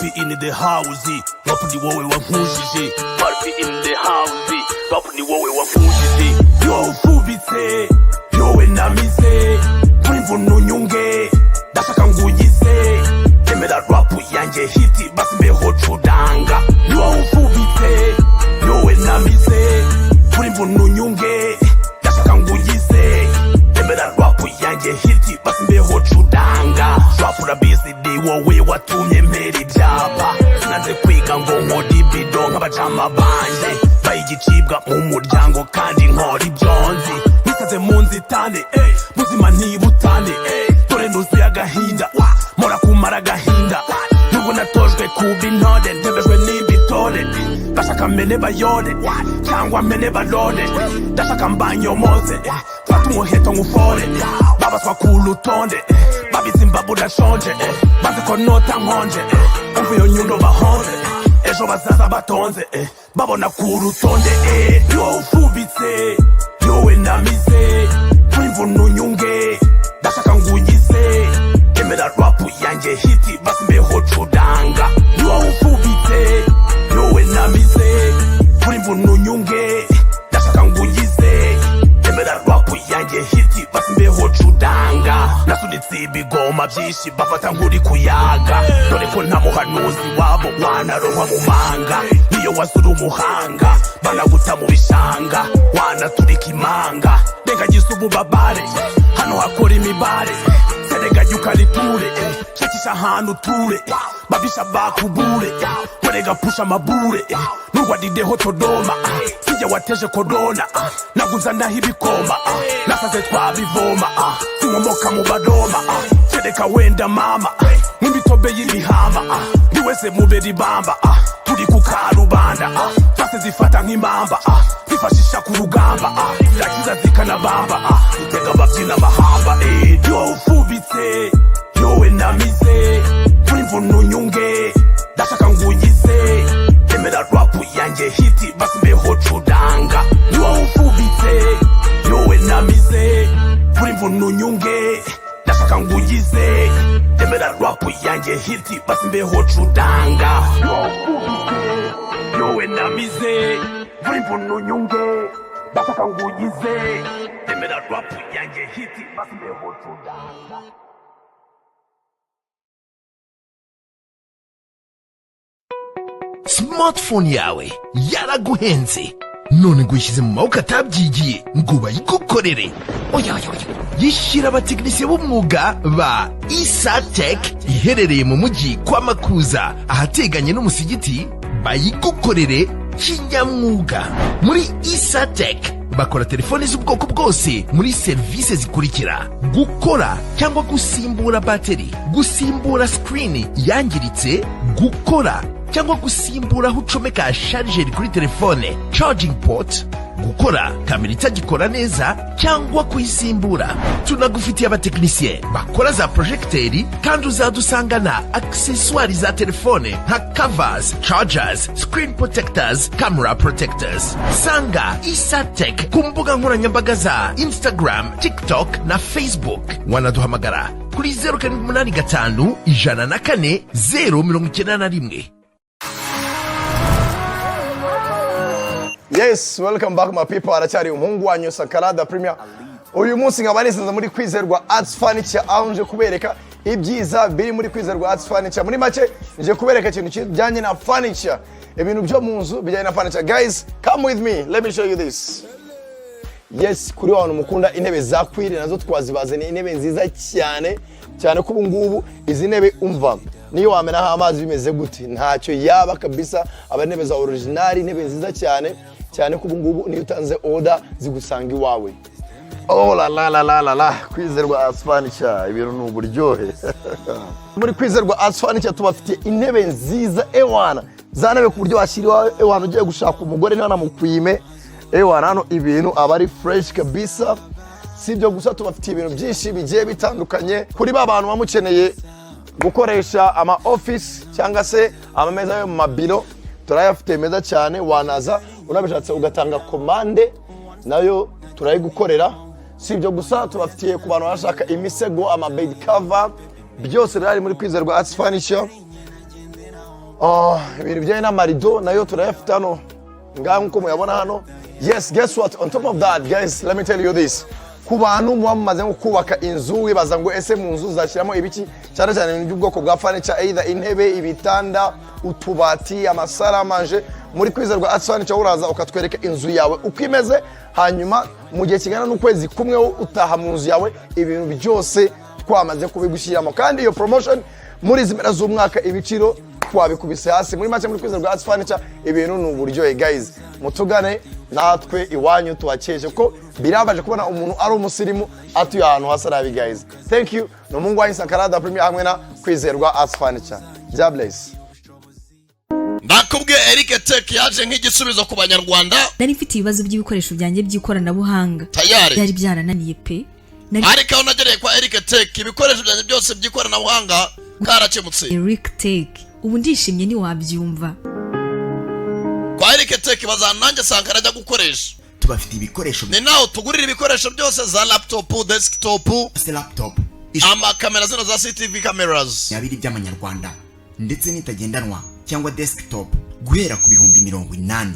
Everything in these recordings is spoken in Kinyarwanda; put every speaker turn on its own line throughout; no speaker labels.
Rap in the house, rap ni wowe wankujije. Rap in the house, rap ni wowe wankujije. Yo ufubitse, yowe namize, kuri mvuna unyunge, ndashaka ngugize. Emera rap yanjye hit, basi mbeho cudanga. Yo ufubitse, yowe namize, kuri mvuna unyunge, ndashaka ngugize. Emera rap yanjye hit, basi mbeho cudanga. Rap urabizi, ni wowe watumye mpera ibyapa. Sinanze kwiga ngo nkore ibido nk'abajama banje, baye igicibwa mu muryango kandi nkora ibyo nzi. Nisaze mu nzitane, buzima ntibutane, dore nuzuye agahinda, mpora kumara agahinda. Nubwo natojwe kuba intore, ntebejwe n'ibitore. Bashaka mene bayore cyangwa mene barore, ndashaka mbanyomoze. Fata umuheto nkufore, babaswa ku rutonde, babizi imbabura nshonje, bazi ko nota nkonje. Umva iyo nyundo bahonze, ejo bazaza batonze, babona ku rutonde. Yo ufubitse, yowe namize, kuri mvuna unyunge, ndashaka ngugize. Emera rap yanjye hit, basi mbeho cudanga. Yo ufubitse, yowe namize, kuri mvuna unyunge, ndashaka ngugize. Emera rap yanjye hit, basi mbeho cudanga. Nasunitse ibigoma byinshi, bafata nk'uri kuyaga, dore ko nta muhanuzi wabo wanarohwa mu manga. Niyo wazura umuhanga, banaguta mu bishanga, wanaturika imanga. Rengagiza ububabare, hano hakora imibare. Serega ukariture, shakisha ahantu uture, babisha bakubure, korega pusha amabure. Nurwarideho todoma, sijya wateje korona, naguzanaho ibikoma, nasaze twabivoma, sinkomoka mu Baroma. Kereka wenda mama nk'imitobe y'imihama, ndi wese mubera ibamba, turi ku karubanda. Twase zifata nk'impamba, zifashisha ku rugamba, zirakiza zikanabamba, zitega ababyina amahamba. Yo ufubitse, yowe namize, kuri mvuna unyunge, ndashaka ngugize. Emera rap yanjye hit, basi mbeho cudanga. Yo ufubitse, yowe namize, kuri mvuna unyunge, ndashaka ngugize. Emera rap yanjye hit, basi mbeho cudanga. Yo ufubitse, yowe namize, kuri mvuna unyunge, ndashaka ngugize. Emera rap yanjye hit, basi mbeho cudanga.
Smartphone yawe yaraguhenze, none ngo uyishyize mu maboko atabyigiye ngo bayigukorere? Oya, oya, oya! Yishyira abatekinisiye b'umwuga ba Isatec, iherereye mu mujyi kwa Makuza, ahateganye n'umusigiti, bayigukorere kinyamwuga. Muri Isatec bakora telefoni z'ubwoko bwose muri serivisi zikurikira: gukora cyangwa gusimbura bateri, gusimbura screen yangiritse, gukora cyangwa gusimbura aho ucomeka charger kuri telefone, charging port, gukora kamera itagikora neza cyangwa kuyisimbura. Tunagufitiye abatekinisiye bakora za projecteur, kandi uzadusangana accessoires za telefone nka covers, chargers, screen protectors, camera protectors. Sanga Isatec ku mbuga nkoranyambaga za Instagram, TikTok na Facebook. Wanaduhamagara kuri 0785 104 091.
Yes, welcome back, my people. Aracyari umuhungu wanyu Sakarada Premier. Uyu munsi nkaba nisanze muri Kwizerwa Arts Furniture, aho nje kubereka ibyiza biri muri Kwizerwa Arts Furniture. Muri make, nje kubereka ikintu kijyanye na furniture, ibintu byo mu nzu bijyanye na furniture. Guys, come with me, let me show you this. Yes, kuri wa bantu mukunda intebe za cuir, nazo twazibazaniye, intebe nziza cyane cyane ko ubu ngubu izi ntebe, umva, niyo wamenaho amazi bimeze gute ntacyo yaba kabisa. Aba intebe za original, intebe nziza cyane cyane ko ubu ngubu niyo utanze order zigusanga iwawe. Oh la la la la la la! Kwizerwa Arts Furniture, ibintu ni uburyohe. Muri Kwizerwa Arts Furniture tubafitiye intebe nziza, ewana, za ntebe ku buryo washyira iwawe, ewana, ugiye gushaka umugore ntanamukwime. Ewana, hano ibintu aba ari fresh kabisa. Si ibyo gusa, tubafitiye ibintu byinshi bigiye bitandukanye. Kuri ba bantu baba mukeneye gukoresha ama office cyangwa se amameza yo mu mabiro, turayafite meza cyane. Wanaza unabishatse ugatanga komande, nayo turayigukorera. Si ibyo gusa, tubafitiye ku bantu bashaka imisego, ama bed cover, byose birahari muri Kwizerwa Arts Furniture. Ibintu bijyanye n'amarido nayo turayafite hano ngaha nk'uko muyabona hano. Yes, guess what? On top of that, guys, let me tell you this: ku bantu muba mumaze nko kubaka inzu, wibaza ngo ese mu nzu zashyiramo ibiki, cyane cyane ibintu by'ubwoko bwa furniture, either intebe, ibitanda, utubati, amasalle à manger, muri Kwizerwa Arts Furniture uraza ukatwereka inzu yawe uko imeze, hanyuma mu gihe kingana n'ukwezi kumwe wo utaha mu nzu yawe ibintu byose twamaze kubigushyiramo. Kandi iyo promotion muri izi mpera z'umwaka, ibiciro twabikubise hasi. Muri make, muri Kwizerwa Arts Furniture ibintu ni uburyohe. Guys, mutugane natwe iwanyu tubakeshe, kuko birabaje kubona umuntu ari umusirimu atuye ahantu hasa nabi. Guys, thank you. Ni umuhungu wanyu Sankara Premier hamwe na Kwizerwa Arts Furniture. God bless.
Ndakubwiye, Eric Tech yaje nk'igisubizo ku Banyarwanda.
Nari mfite ibibazo by'ibikoresho byanjye by'ikoranabuhanga.
Tayari.
Byari byarananiye pe, nari
Ariko aho nagereye kwa Eric Tech, ibikoresho byanjye byose by'ikoranabuhanga karakemutse.
Eric Tech, ubu ndishimye ntiwabyumva.
Kwa Eric Tech bazana nanjye Sankara ajya gukoresha.
Tubafite ibikoresho
Ni naho tugurira ibikoresho byose, za laptop, desktop,
byose, laptop
amakamera zino za CCTV cameras.
20 by'amanyarwanda, ndetse n'itagendanwa cyangwa desktop guhera ku 80,000.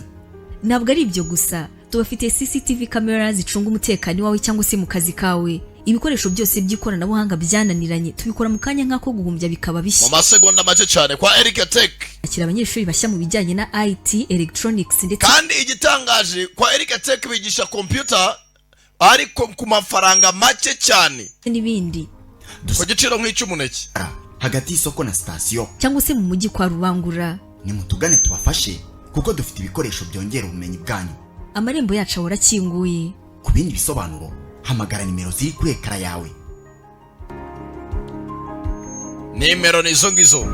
Ntabwo ari ibyo gusa, tubafitiye CCTV camera zicunga umutekano iwawe cyangwa se mu kazi kawe. Ibikoresho byose by'ikoranabuhanga byananiranye tubikora mu kanya nk'ako guhumbya bikaba
Mu
bishya.
masegonda make cyane kwa Eric Tech.
Akira abanyeshuri bashya mu bijyanye na IT, electronics ndetse
Kandi igitangaje, kwa Eric Tech bigisha computer ariko ku mafaranga make cyane,
n'ibindi.
ku giciro nk'icy'umuneke.
Hagati y'isoko na sitasiyo.
Cyangwa se mu mujyi kwa Rubangura.
Nimutugane tubafashe, kuko dufite ibikoresho byongera ubumenyi bwanyu.
Amarembo yacu ahora akinguye.
Ku bindi bisobanuro, hamagara nimero ziri kuri écran yawe.
Nimero ni izo ngizo: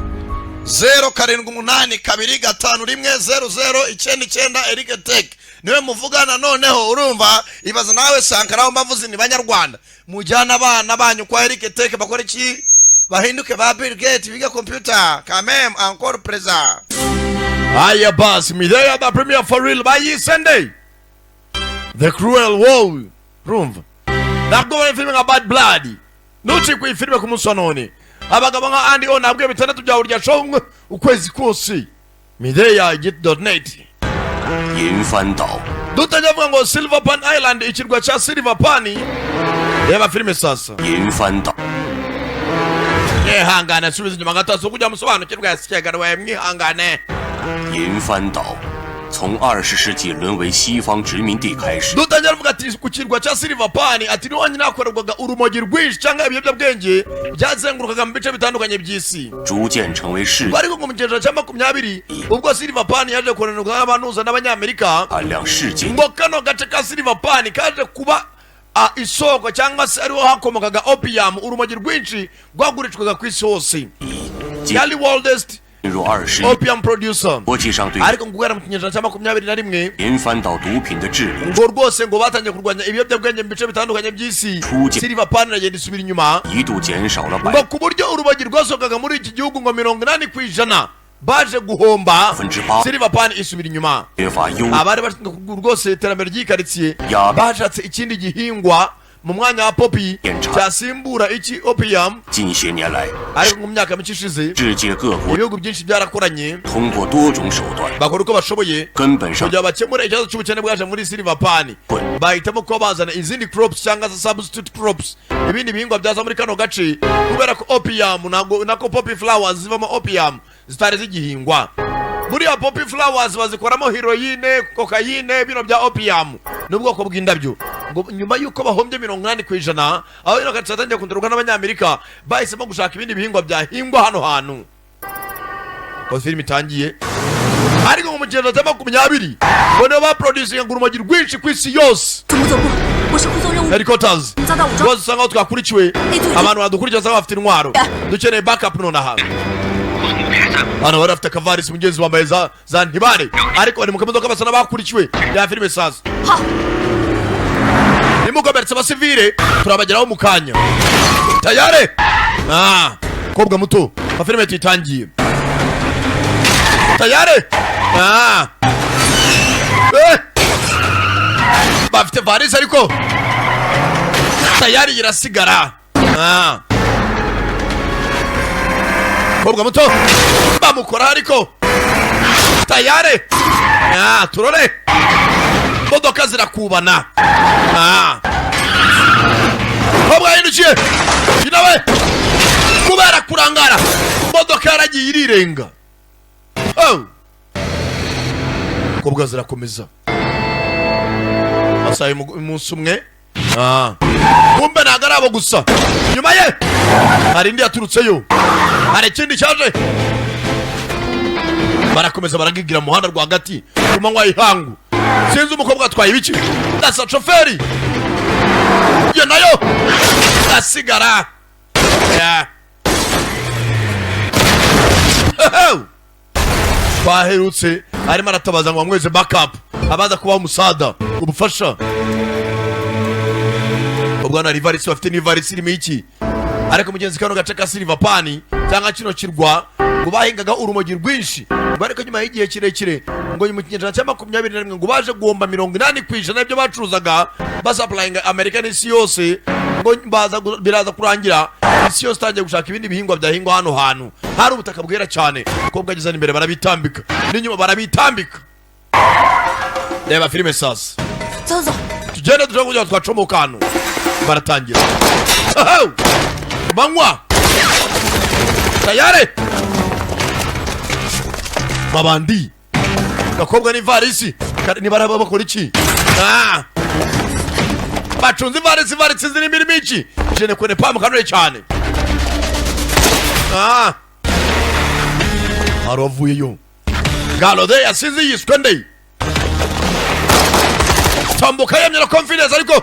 0782510099. Eric Tech niwe muvugana. Noneho urumva, ibaza nawe Sankara, aho mbavuze ni Banyarwanda, mujyana abana banyu kwa Eric Tech, bakora iki? Bahinduke ba Bill Gates, biga computer quand même. Encore présent. Aya basi, Mireya the Premier for real, bayisende The Cruel World. Urumva ntabwo bari filime nka Bad Blood. Ntucikwe iyi filime ku munsi wa none. Abagabo nka Andy O nabwiye bitandatu bya burya show ukwezi kose. Mireya git.net.
银帆岛，
Dutajya avuga ngo Silver Pan Island, ikirwa cya Silver Pan. Reba filime sasa.
银帆岛，
Mwihangane, subiza inyuma gato so kugira musobanukirwe yasigaye, mwihangane.
银帆岛，从20世纪沦为西方殖民地开始，
Dutangira avuga ati ku kirwa cya Silver Pan, ati niho honyine hakorerwaga urumogi rwinshi cyangwa ibiyobyabwenge byazengurukaga mu bice bitandukanye by'isi.
逐渐成为世
Ariko ngo mu kinyejana cya 20, ubwo Silver Pan yaje koranirwa n'abantuza n'Abanyamerika,
产量世界
ngo kano gace ka Silver Pan kaje kuba isoko cyangwa se ariho hakomokaga opium, urumogi rwinshi rwagurishwaga ku isi hose.
进
Yari worldest
入二十
opium producer.
国际上对
Ariko ngo guhera mu kinyejana cya 21,
银帆岛毒品的治理
ngo rwose ngo batangiye kurwanya ibiyobyabwenge mu bice bitandukanye by'isi,
Tuje.
Silver Pan iragenda isubira inyuma,
一度减少了
ngo
百
ku buryo urumogi rwasohokaga muri iki gihugu ngo 80% baje guhomba.
8
Silver Pan isubira inyuma.
缺乏优
Abari bashinzwe rwose iterambere ry'iyi karitsiye
Ya.
bashatse ikindi gihingwa mu mwanya wa poppy
Yenca.
cyasimbura iki opium.
近些年来，
Ariko mu myaka mike ishize,
世界各国
ibihugu byinshi byarakoranye,
通过多种手段，
bakora uko bashoboye
根本上
kugira bakemure ikibazo cy'ubukene bwaje muri Silver Pan. Bahitamo kuba bazana izindi crops cyangwa se substitute crops, ibindi bihingwa byaza muri kano gace, kubera ko opium ntabwo nako poppy flowers zivamo opium zitari zigihingwa. Buriya poppy flowers bazikoramo heroine, kokayine, bino bya opium ni ubwoko bw'indabyo. Ngo nyuma y'uko bahombye 80%, aho ino gace yatangiye kontororwa n'Abanyamerika, bahisemo gushaka ibindi bihingwa byahingwa hano hantu. Ko filime itangiye, ariko mu kinyejana cya 20 ngo nibo baproducinga urumogi rwinshi ku isi yose.
怎么走步？我是护送任务，
Headquarters.
遭到武装
Rwose usanga aho twakurikiwe, abantu badukurikira usanga bafite intwaro, dukeneye backup nonaha. Hano bari bafite akavarisi, mugenzi wambaye za ntibare, ariko bari mu kamodoka basa n'abakurikiwe. Ya filime sasa, nimukomeretse abasivile, turabageraho mu kanya. Tayare kobwa muto, filime tuyitangiye tayare. Bafite varisi ariko tayari irasigara. Kobwa muto bamukora ariko Tayari. Ah, turore imodoka zirakubana. Ah. Kobwa yahindukiye nawe kubera kurangara, imodoka yaragiye irirenga. Oh. Kobwa zirakomeza amasaha y'umunsi umwe. Ah. Kumbe ntabwo ari abo gusa, nyuma ye hari indi yaturutseyo, hari ikindi cyaje. Barakomeza baragigira mu muhanda rwagati ku manywa y'ihangu. Sinzi umukobwa atwaye ibiki, ndasa shoferi iyo nayo asigara. Yeah. Ehew! Twaherutse arimo aratabaza ngo bamweze backup, abaza kubaha umusada, ubufasha. Ubwo hano hari ivarisi bafite, n'ivarisi irimo iki? Ariko mugenzi, kano gace ka Silver Pan cyangwa kino kirwa ngo bahingaga urumogi rwinshi, ngo ariko nyuma y'igihe kirekire, ngo mu kinyejana cya 21, ngo baje guhomba 80% y'ibyo bacuruzaga basupplyinga Amerika n'isi yose. Ngo baza biraza kurangira isi yose itangiye gushaka ibindi bihingwa byahingwa hano hantu hari ubutaka bwera cyane. Umukobwa ageze hano imbere barabitambika, n'inyuma barabitambika. Reba filime sasa.
走走，
Tugende dushobora kugira ngo twacomoka hano. Baratangira manywa tayari mabandi gakobwa n'ivarisi. Nibaraba bakora iki? Ah! Bacunze ivarisi, ivarisi zirimo irimo iki? Jene kwene pamu kanure cyane. Ah! Hari uwavuyeyo garode yasize yiswe nde? Tambuka yemye na confidence, ariko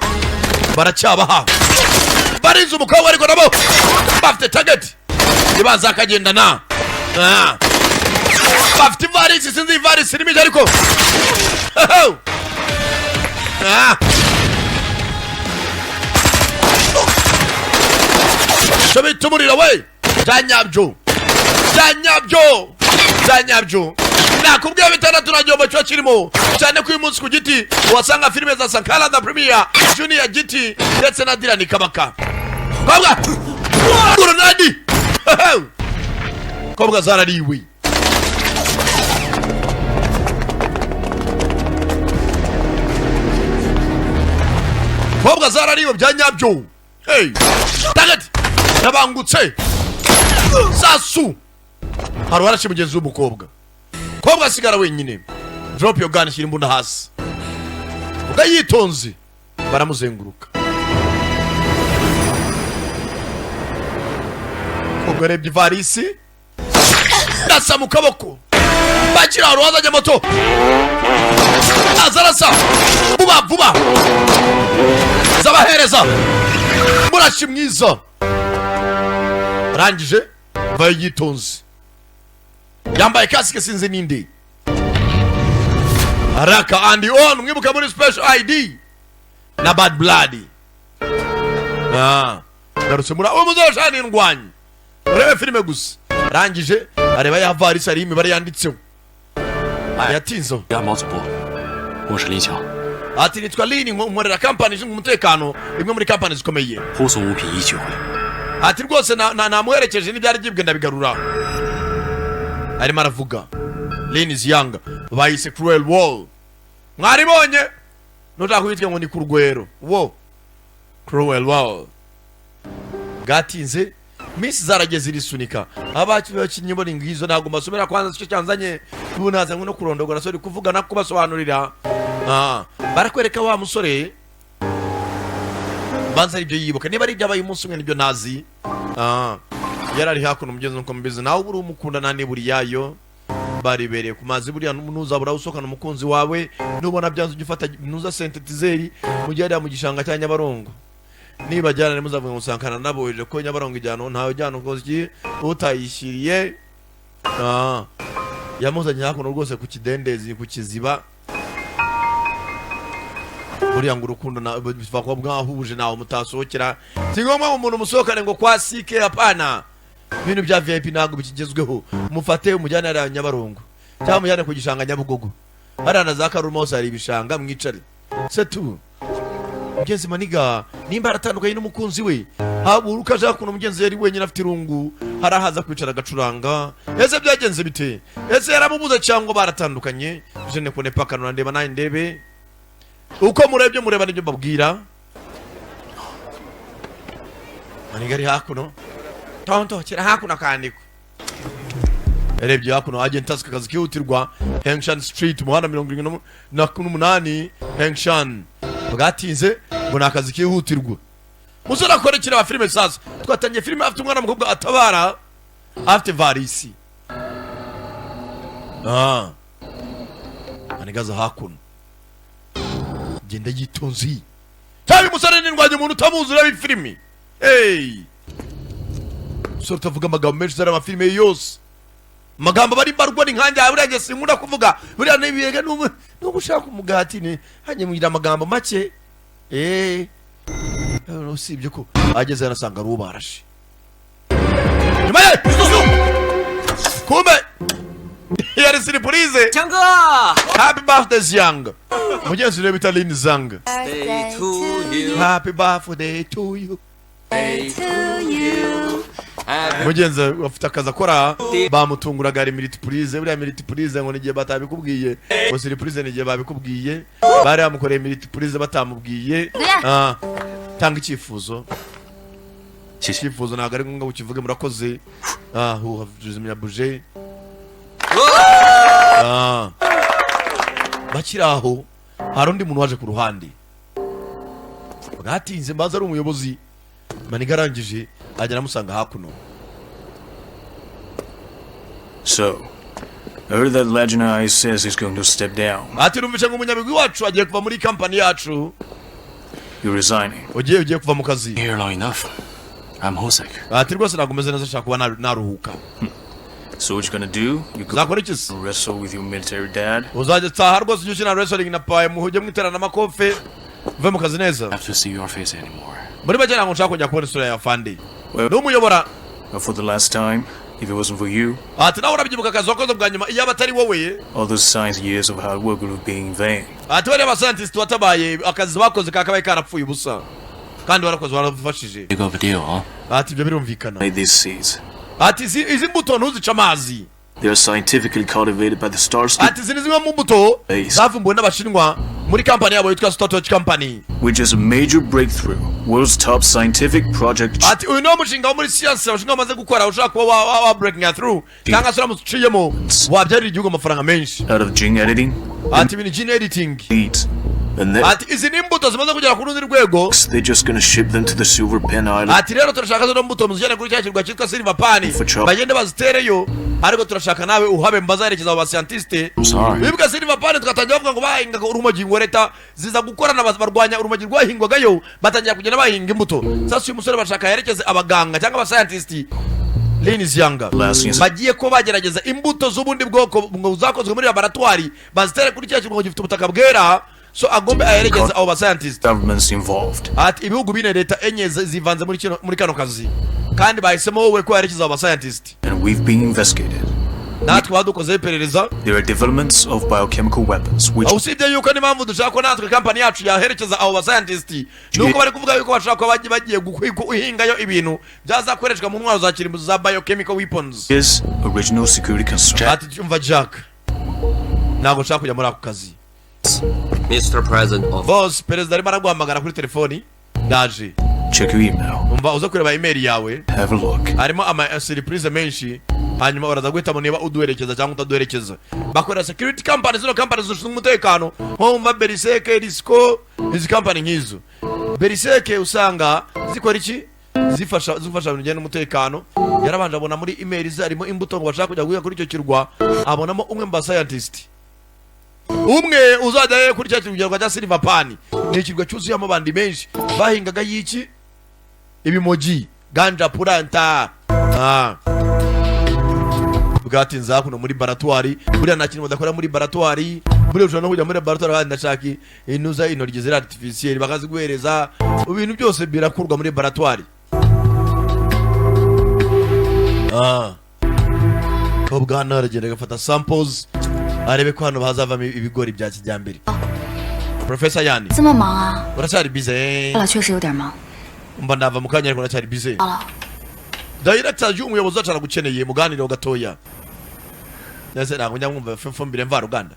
baracyabaha barinze umukobwa, ariko nabo bafite target ntibaza akagendana. Ah. Bafite ivarisi, sinzi ivarisi irimo iki ariko. Ah. Icyo bita umuriro we bya nyabyo, bya nyabyo, bya nyabyo. Nakubwiye bitandatu na gihombo kiba kirimo cyane ko uyu munsi ku giti wasanga filime za Sankara the Premier, Junior Giti ndetse na Dirani Kabaka. Kobwa grenade, kobwa zarariwe. Kobwa zarariwe bya nyabyo. Hey, target nabangutse sasu. Hari uwarashe mugenzi w'umukobwa, kobwa asigara wenyine. Drop your gun, shyira imbunda hasi. Ubwo yitonze baramuzenguruka. Kobwa arebye ivarisi, ndasa mu kaboko. Bakiri ahantu hazajya moto, aza arasa vuba vuba, zabahereza murashi mwiza. Arangije vayo yitonze, yambaye kasike, sinzi ninde araka andi on mwibuka muri Special ID na Bad Blood. Ah, garutse muri uwo muzoshani indwanyi. Urebe filime gusa. Arangije areba ya varisi, hari imibare yanditseho yatinzeho.
安保总部，我是林强，
Ati nitwa Lini, nkorera kampani ishinzwe umutekano, imwe muri kampani zikomeye.
护送物品已取回。
Ati rwose namuherekeje n'ibyari byibwe ndabigarura. Arimo aravuga Lini Ziyanga, bayise Cruel Wall. Mwaribonye nushaka kubitwa ngo ni ku rwero wo Cruel Wall. Bwatinze minsi zarageze irisunika. Abakinnyi bo ni ngizo, ntabwo mbasomera kwanza icyo cyanzanye ubu, nazanywe no kurondogora sori kuvuga no kubasobanurira. Ah, barakwereka wa musore banza aribyo yibuka, niba ari ibyabaye umunsi umwe nibyo ntazi. Ah, yari ari hakuno umugenzi, nuko mubizi nawe ubura umukunda nta niburi yayo. Baribereye ku mazi. Buriya ntuzabura usohokana umukunzi wawe, nubona byanze ujye ufata nuza synthétiseur mujye hariya mu gishanga cya Nyabarongo. Nibajyana ntimuzavuge ngo Sankara naboheje ko Nyabarongo ijyana ntawe ujyana ukoze iki utayishyiriye. Ah, yamuzanye hakuno rwose ku kidendezi, ku kiziba. Buriya ngo urukundo biva kuba bwahuje ntawe mutasohokera. Si ngombwa ngo umuntu musohokane ngo kwa sike, hapana. Ibintu bya VIP ntabwo bikigezweho. Mufate umujyane hariya Nyabarongo cyangwa mujyane ku gishanga Nyabugogo, hariya na za Karuma hose hari ibishanga, mwicare setu. Mugenzi maniga nimba yaratandukanye n'umukunzi we. Haguruka ashaka ukuntu umugenzi yari wenyine afite irungu, hari ahaza kwicara agacuranga. Ese byagenze bite? Ese yaramubuze cyangwa baratandukanye? Je ne connais pas. Kanura ndeba nanjye ndebe uko murebye, mureba n'ibyo mbabwira. Maniga ari hakuno, tonto kira hakuno, akandiko yarebye hakuno. Agent task, akazi kihutirwa, Hengshan Street, umuhanda 78, Hengshan. Bwatinze ngo ni akazi kihutirwa. Musore akora ikireba filime. Sasa twatangiye filime afite umwana w'umukobwa atabara, afite varisi. Ah, manigaza hakuno, genda yitonze cyangwa umusore nindwanya umuntu utamuzi ureba ifilimi. Hey, umusore utavuga amagambo menshi, uzareba amafilime ye yose, amagambo aba ari mbarwa. Ni nkanjye buriya, njye sinkunda kuvuga buriya n'ibiyega. N'ubu ushaka umugati ni hajye mugira amagambo make. Usibye ko ageze yanasanga ari uwo barashe nyuma ye. Kumbe yari surprise.
强哥
Happy birthday, Zhang. Mugenzi we bita Lin Zhang.
，Day to you,
Happy birthday to you.
Day to you.
Mugenzi afite akazi akora, bamutunguraga ari multiprise. Buriya multiprise ngo nigihe batabikubwiye, ngo surprise nigihe babikubwiye. Bari bamukoreye multiprise batamubwiye. Ah, tanga icyifuzo. Icyifuzo ntabwo ari ngombwa ukivuge. Murakoze. Ah, zimya buje. Ah, bakiri aho hari undi muntu waje ku ruhande. Bwatinze mbaza ari umuyobozi. Maniga arangije agera amusanga hakuno.
So, I heard that Legend Eye says he's going to step down.
Ati numvise ngo umunyabigwi wacu agiye kuva muri kampani yacu.
You're resigning.
Ugiye kuva mu kazi?
Here long enough. I'm homesick.
Ati rwose ntabwo umeze neza, nshaka kuba naruhuka.
So what you gonna do? You go
Uzakora iki se?
wrestle with your military dad?
Uzajya taha rwose ujye ukina wrestling na paye, muhujye mwiterana amakofe, uve mu kazi neza.
Have to see your face anymore.
Muri make ntabwo nshaka kongera kubona isura ya fandi n'umuyobora.
But for the last time, if it wasn't for you,
Ati nawe urabyibuka akazi wakoze bwa nyuma, iyo aba atari wowe,
all those science years of hard work would have been in vain.
Ati bariya bascientist watabaye, akazi bakoze kakabaye karapfuye ubusa, kandi warakoze, warafashije.
Big of a deal, huh?
Ati ibyo birumvikana.
Made these seeds.
Ati izi mbuto ntuzice amazi.
They are scientifically cultivated by the Starsky,
Ati izi ni zimwe mu mbuto zavumbuwe n'Abashinwa muri kampani yabo yitwa Statoch Company,
which is a major breakthrough, world's top scientific project.
Ati uyu niwo mushinga wo muri siyansi Abashinwa bamaze gukora ushobora kuba wa breaking through, cyangwa se uramutse uciyemo wabyarira igihugu amafaranga menshi.
Out of gene editing,
Ati ibintu gene editing.
seeds. And then
Ati izi ni imbuto zimaze kugera ku rundi rwego.
they're just gonna ship them to the Silver Pen Island.
Ati rero turashaka zino mbuto muzijyane kuri cya kirwa cyitwa Silver Pan,
For sure.
bagende bazitereyo, ariko turashaka nawe uhabe mbazaherekeza abo bascientiste.
I'm sorry.
Wibuka Silver Pan tugatangira bavuga ngo bahingaga urumogi, ngo leta ziza gukorana barwanya urumogi rwahingwagayo, batangira kugenda bahinga imbuto. Sasa uyu musore bashaka yerekeze abaganga cyangwa abascientist Lin Zianga
Last year's-
bagiye ko bagerageza imbuto z'ubundi bwoko ngo zakozwe muri laboratwari, bazitere kuri cya kirwa ngo gifite ubutaka bwera. So agombe aherekeze abo bascientist.
Governments involved.
Ati ibihugu bine, leta enye zivanze muri kano kazi, kandi bahisemo wowe ko yerekeza abo bascientist.
And we've been investigated.
Natwe badukozeho iperereza.
There are developments of biochemical weapons, which
Aho usibye yuko n'impamvu dushaka ko natwe kampani yacu yaherekeza abo bascientist nuko bari kuvuga yuko bashobora kuba bagiye guhingayo ibintu byazakoreshwa mu ntwaro za kirimbuzi, za biochemical weapons.
is original security concern.
Ati umva Jack, ntabwo nshaka kujya muri ako kazi.
Mr. President of
Boss, perezida arimo araguhamagara kuri telefoni, ndaje.
Check your email.
Umva, uza kureba email yawe.
Have a look.
Harimo ama surprise menshi, hanyuma baraza guhitamo niba uduherekeza cyangwa utaduherekeza. Bakorera security company, zino company zishinzwe umutekano, nko wumva Beriseke, Risco, izi company nk'izo Beriseke usanga zikora iki? Zifasha ibintu bijyanye n'umutekano. Yarabanje abona muri email ze harimo imbuto ngo bashaka kujya guhinga kuri icyo kirwa, abonamo umwe mu ba scientist umwe uzajya kuri cya kirwa cya Silver Pan. Ni ikirwa cyuzuyemo abandi benshi bahingaga y'iki ibimogi, ganja plant. Ah. Bwatinze hakuno muri laboratwari. Buriya nta kintu badakora muri laboratwari. Buriya ushobora no kujya muri laboratwari kandi ndashaka intuza intoryi ziri artificiel, bakaziguhereza. Ibintu byose birakurwa muri laboratwari. Ah. Kobwa hano aragenda agafata samples, arebe ko hano hazavamo ibigori bya kijyambere. Professor Yani.
这么忙啊？
Uracyari busy?
了，确实有点忙。
Mba ndava mu kanya, ariko ndacyari busy.
好了，
Director y'umuyobozi wacu aragukeneye, muganire gatoya. Nese ntabwo njya mwumva ifumbire mvaruganda.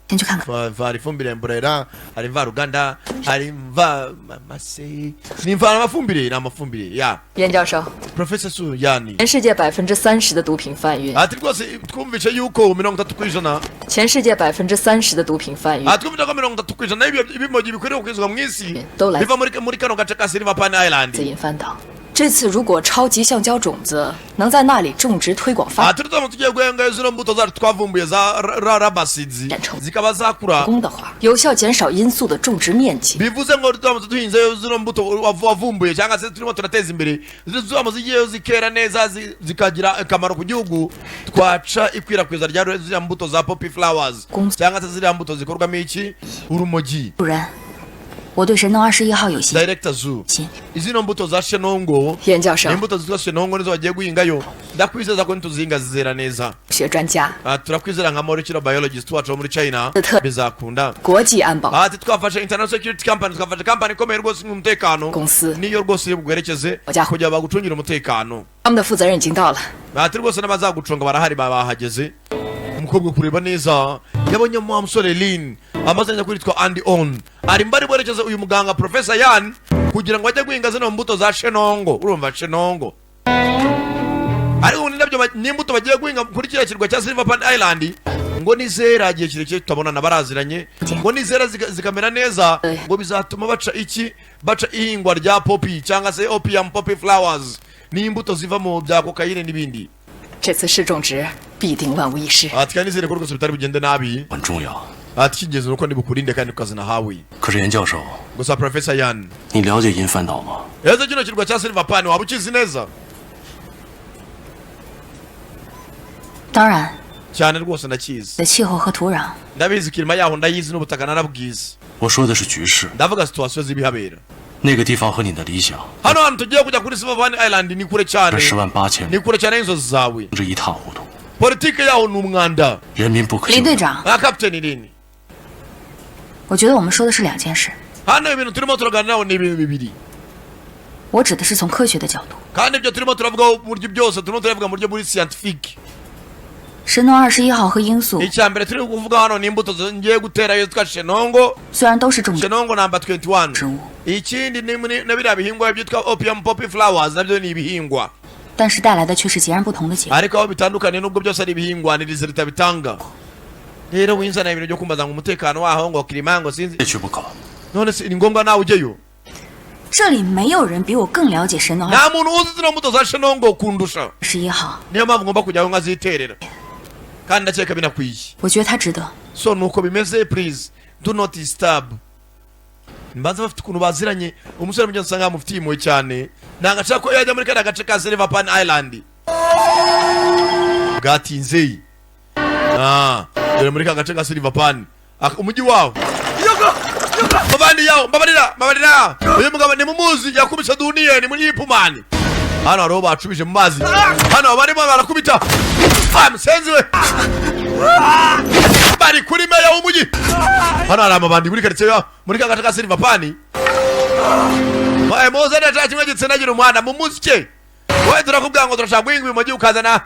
先去看看。
Hari ifumbire mborera, hari mvaruganda, hari mva mase, ni mva amafumbire, ni amafumbire ya.
严教授，
Professor Su Yani.
全世界30%的毒品贩运，
Ati rwose twumvishe yuko 30%,
全世界30%的毒品贩运
ati twumvishe ko 30% y'ibyo ibimogi bikwiriye gukwizwa mu isi
都来
biva muri kano gace ka Silver Pan Island.
自引番岛。这次如果超级橡胶种子能在那里种植推广发
Ati turamutse tugiye guhenga zino mbuto zacu twavumbuye za rubber seeds zikaba zakura,
功的话，有效减少罂粟的种植面积。
bivuze ngo turamutse duhinze zino mbuto wavumbuye cyangwa se turimo turateza imbere, ziramutse zigiye zikera neza, zikagira akamaro ku gihugu, twaca ikwirakwiza rya ziriya mbuto za poppy flowers cyangwa se ziriya mbuto zikorwamo iki, urumogi.
主任，我对神农21号有信
Director Zu, izino mbuto za shenongo,
严教授
ni imbuto zitwa shenongo, nizo bagiye guhingayo. Ndakwizeza ko nituzihinga zizera neza.
学专家，
Ah, turakwizera nka molecular biologist wacu wo muri China, bizakunda.
国际安保
Ati twafashe international security company, twafashe company ikomeye rwose nk'umutekano, niyo rwose iri bugwerekeze kugira bagucungire umutekano.
他们的负责人已经到了。
Ati rwose n'abazagucunga barahari, bahageze. Umukobwa kureba neza yabonye wa musore Lin, amazina nyakuri yitwa Andy On, ari mbari bwerekeze uyu muganga Professor Yan kugira ngo ajye guhinga zino mbuto za shenongo. Urumva shenongo, ariko ubundi nabyo n'imbuto bagiye guhinga kuri kiriya kirwa cya Silver Pan Island, ngo nizera igihe kirekire tutabonana, baraziranye, ngo nizera zikamera neza, ngo bizatuma baca iki, baca ihingwa rya poppy cyangwa se opium poppy flowers, ni imbuto ziva mu bya kokayine n'ibindi.
这次试种植必定万无一失。
Ati kandi nizere ko rwose bitari bugende nabi.
很重要。
Ati icy'ingenzi ni uko ndibukurinde kandi ukazina hawe.
可是严教授，
Gusa Professor Yan,
你了解银帆岛吗？
ese kino kirwa cya Silver Pan waba ukizi neza?
当然，
Cyane rwose ndakizi.
的气候和土壤，
Ndabizi, climat yaho ndayizi, n'ubutaka narabwizi.
我说的是局势，
Ndavuga situation z'ibihabera.
那个地方和你的理想
Hano hantu tugiye kujya kuri Silver Pan Island ni kure cyane,
这108000
ni kure cyane y'inzozi zawe.
是一塌糊涂，
Politike yaho ni umwanda.
人民不可
林队长，
Nka Captain Lin,
我觉得我们说的是两件事。
hano ibintu turimo turaganiraho ni ibintu bibiri.
我指的是从科学的角度，
Kandi ibyo turimo turavugaho uburyo byose turimo turavuga mu buryo buri scientific.
神农21号和罂粟
Icya mbere turi kuvuga hano ni imbuto ngiye gutera yitwa shenongo,
虽然都是种植，
shenongo number 21. Ikindi ni na biriya bihingwa byitwa opium poppy flowers, nabyo ni ibihingwa,
但是带来的却是截然不同的结果。
ariko aho bitandukaniye, nubwo byose ari ibihingwa, ni résultat bitanga. Rero winzana ibintu byo kumbaza ngo umutekano waho, ngo climat, ngo sinzi.
非去不可。
None se ni ngombwa nawe ujyeyo?
这里没有人比我更了解神农
Nta muntu uzi zino mbuto za shenongo kundusha.
十一号，
Niyo mpamvu ngomba kujyayo nkaziterera, kandi ndakeka binakwiye.
我觉得他值得。
So nuko bimeze, please do not disturb. Mbanza bafite ukuntu baziranye. Umusore mugenzi usanga yamufitiye impuhwe cyane, ntabwo ashaka ko yajya muri kariya gace ka Silver Pan Island. Bwatinze. Ah, dore muri ka gace ka Silver Pan, umujyi wawo mubandi yawo. Mbabarira, mbabarira. Uyu mugabo ni mumuzi, yakubise duniye ni muri yipumani. Hano hariho bacubije mu mazi, hano barimo barakubita. Ah, musenzi we, bari kuri meya w'umujyi. Hano hari amabandi muri karitsiye muri ka gace ka Silver Pan. Muze neza, kimwe gitsindagira umuhanda mu muzike. Wewe turakubwira ngo turashaka guhinga uyu mujyi, ukazana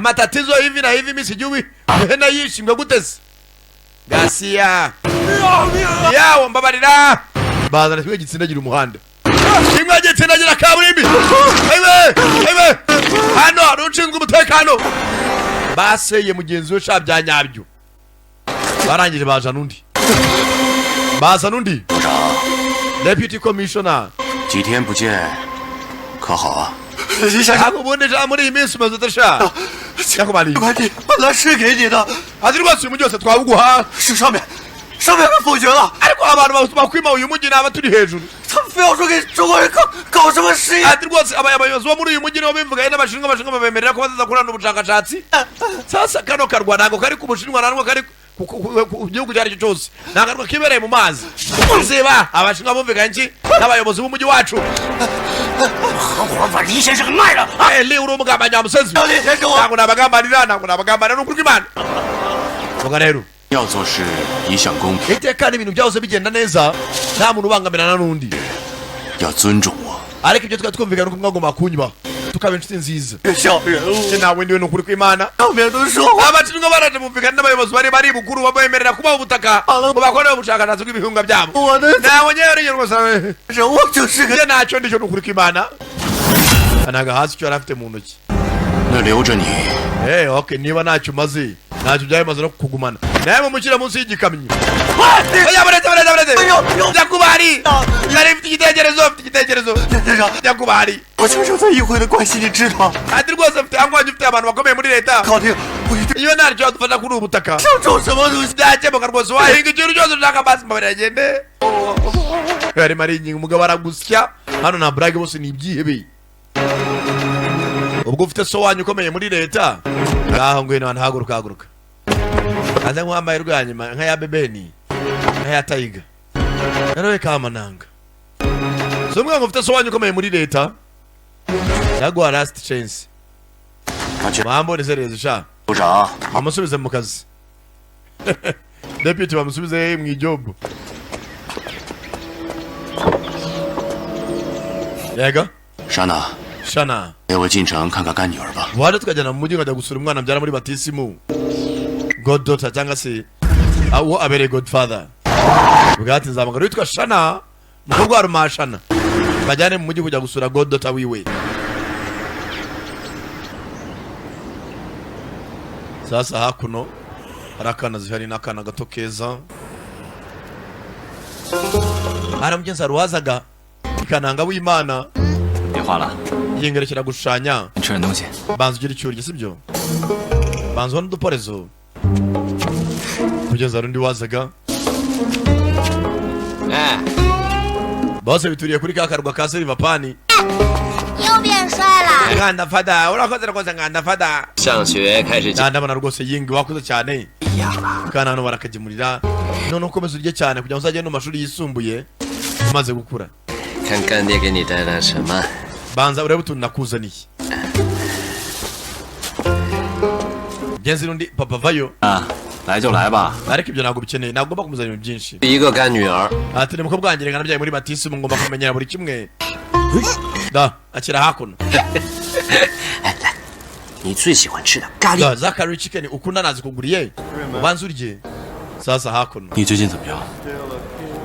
matatizo hivi na hivi, mimi sijui hena yishimwe gute se. Gasiya yawo, mbabarira. Bazana kimwe gitsindagira umuhanda, kimwe gitsindagira kaburimbi. Ewe ewe, hano hari ushinzwe umutekano baseye mugenzi we sha bya nyabyo. Barangije bazana undi, bazana undi deputy commissioner.
几天不见，可好啊？
Ntabwo ubundi sha muri iyi minsi umeze ute sha nyakubahwa?
本来是给你的，
Ati rwose uyu mujyi wose twawuguha.
是上面，上面被否决了。
Ariko abantu bakwima uyu mujyi ni abaturi hejuru.
他们非要说给中国人搞搞什么实验。
Ati rwose abayobozi bo muri uyu mujyi nibo bimvugaye n'Abashinwa, Abashinwa babemerera ko bazaza kurana ubushakashatsi. Sasa kano karwa ntabwo kari ku Bushinwa, ntabwo kari ku gihugu icyo ari cyo cyose, ni akarwa kibereye mu mazi. Ziba Abashinwa bumvikanye iki n'abayobozi b'umujyi wacu?
合伙把黎先生给卖了。
Eh, li uri umugambanyi wa musenzi. Ntabwo nabagambanira, ntabwo nabagambanira, ni ukuri kw'Imana. Vuga rero.
要做事一向公平，
Iteka n'ibintu byose bigenda neza, nta muntu ubangamirana n'undi.
要尊重我。
Ariko ibyo twari twumvikana uko mwagomba kunyubaha, tukaba inshuti nziza.
小人物，
Se nawe ndiwe, ni ukuri kw'Imana.
上面都说话
Abashinwa baraje bumvikana n'abayobozi bari bukuru, babemerera kubaha ubutaka ngo bakore ubushakashatsi bw'ibihingwa byabo.
我的
Nawe nyewe rwose
人物就是个
njye ntacyo ndicyo, ni ukuri kw'Imana. Anaga hasi icyo yari afite mu ntoki.
那留着你
Eh, okay, niba ntacyo umaze, ntacyo byaba bimaze no kukugumana nawe mumushyira munsi y'igikamyo. Oya, buretse, buretse, buretse, nyakubahari, nari mfite igitekerezo, mfite igitekerezo.
先生，
Nyakubahari,
我舅舅在议会的关系你知道，
ati rwose mfite angwanjye, ufite abantu bakomeye muri leta.
考虑我一定
Iyo ntacyo wadufasha kuri ubu butaka,
想种什么东西。
byakemuka rwose, wahinga ikintu cyose ushaka. Basi mbabarira agende, arimo aringinga umugabo aragusya. Hano nta burage, bose ni ibyihebe. Ubwo ufite so wanyu ukomeye muri leta, ngaho ngwino hano, haguruka, haguruka, aze nk'uwambaye rwanyuma nka ya bebeni, nka ya tayiga nawe kamananga. Si umwe ngo ufite so wanyu ukomeye muri leta, yaguha last chance. Mwambone sereza sha.
部长，
Bamusubize mu kazi, deputy, bamusubize mu ijob. Yego.
莎娜，
Shana,
带我进城看看干女儿吧。
waje tukajyana mu mujyi nkajya gusura umwana mbyara muri batisimu, goddaughter, cyangwa se uwo abereye godfather. Bwati nzamagara witwa Shana, umukobwa wa Rumashana, bajyane mu mujyi kujya gusura goddaughter wiwe. Sasa hakuno hari akana zihari n'akana gato keza, hari mugenzi wazaga ikananga w'Imana.
别画了，
Yingerekera gushushanya.
你吃点东西。
Banza ugire icyo urya, sibyo? Banza ubone uduporezo. Kugeza hari undi wazaga.
哎，
Bose bituriye kuri ka karwa ka Silivapani.
又变帅了。
Nganda fada, urakoze rwose, nganda fada.
上学开始
Ah, ndabona rwose yingi wakoze cyane kandi hano barakagemurira. None ukomeza urye cyane kugira ngo uzagende mu mashuri yisumbuye umaze gukura.
看干爹给你带了什么。
Banza urebe utuntu nakuzaniye. Genzi n'undi papa vayo.
啊，来就来吧。
Ariko ibyo ntabwo bikeneye, ntabwo ugomba kumuzanira ibintu byinshi.
一个干女儿，
Ati ni mukobwa wanjye, reka nabyaye muri batisimu, ngomba kumenyera buri kimwe. Da akira hakuno.
哎，来，你最喜欢吃的咖喱。
Da, za curry chicken ukunda nazikuguriye, ubanza urye. Sasa hakuno,
你最近怎么样？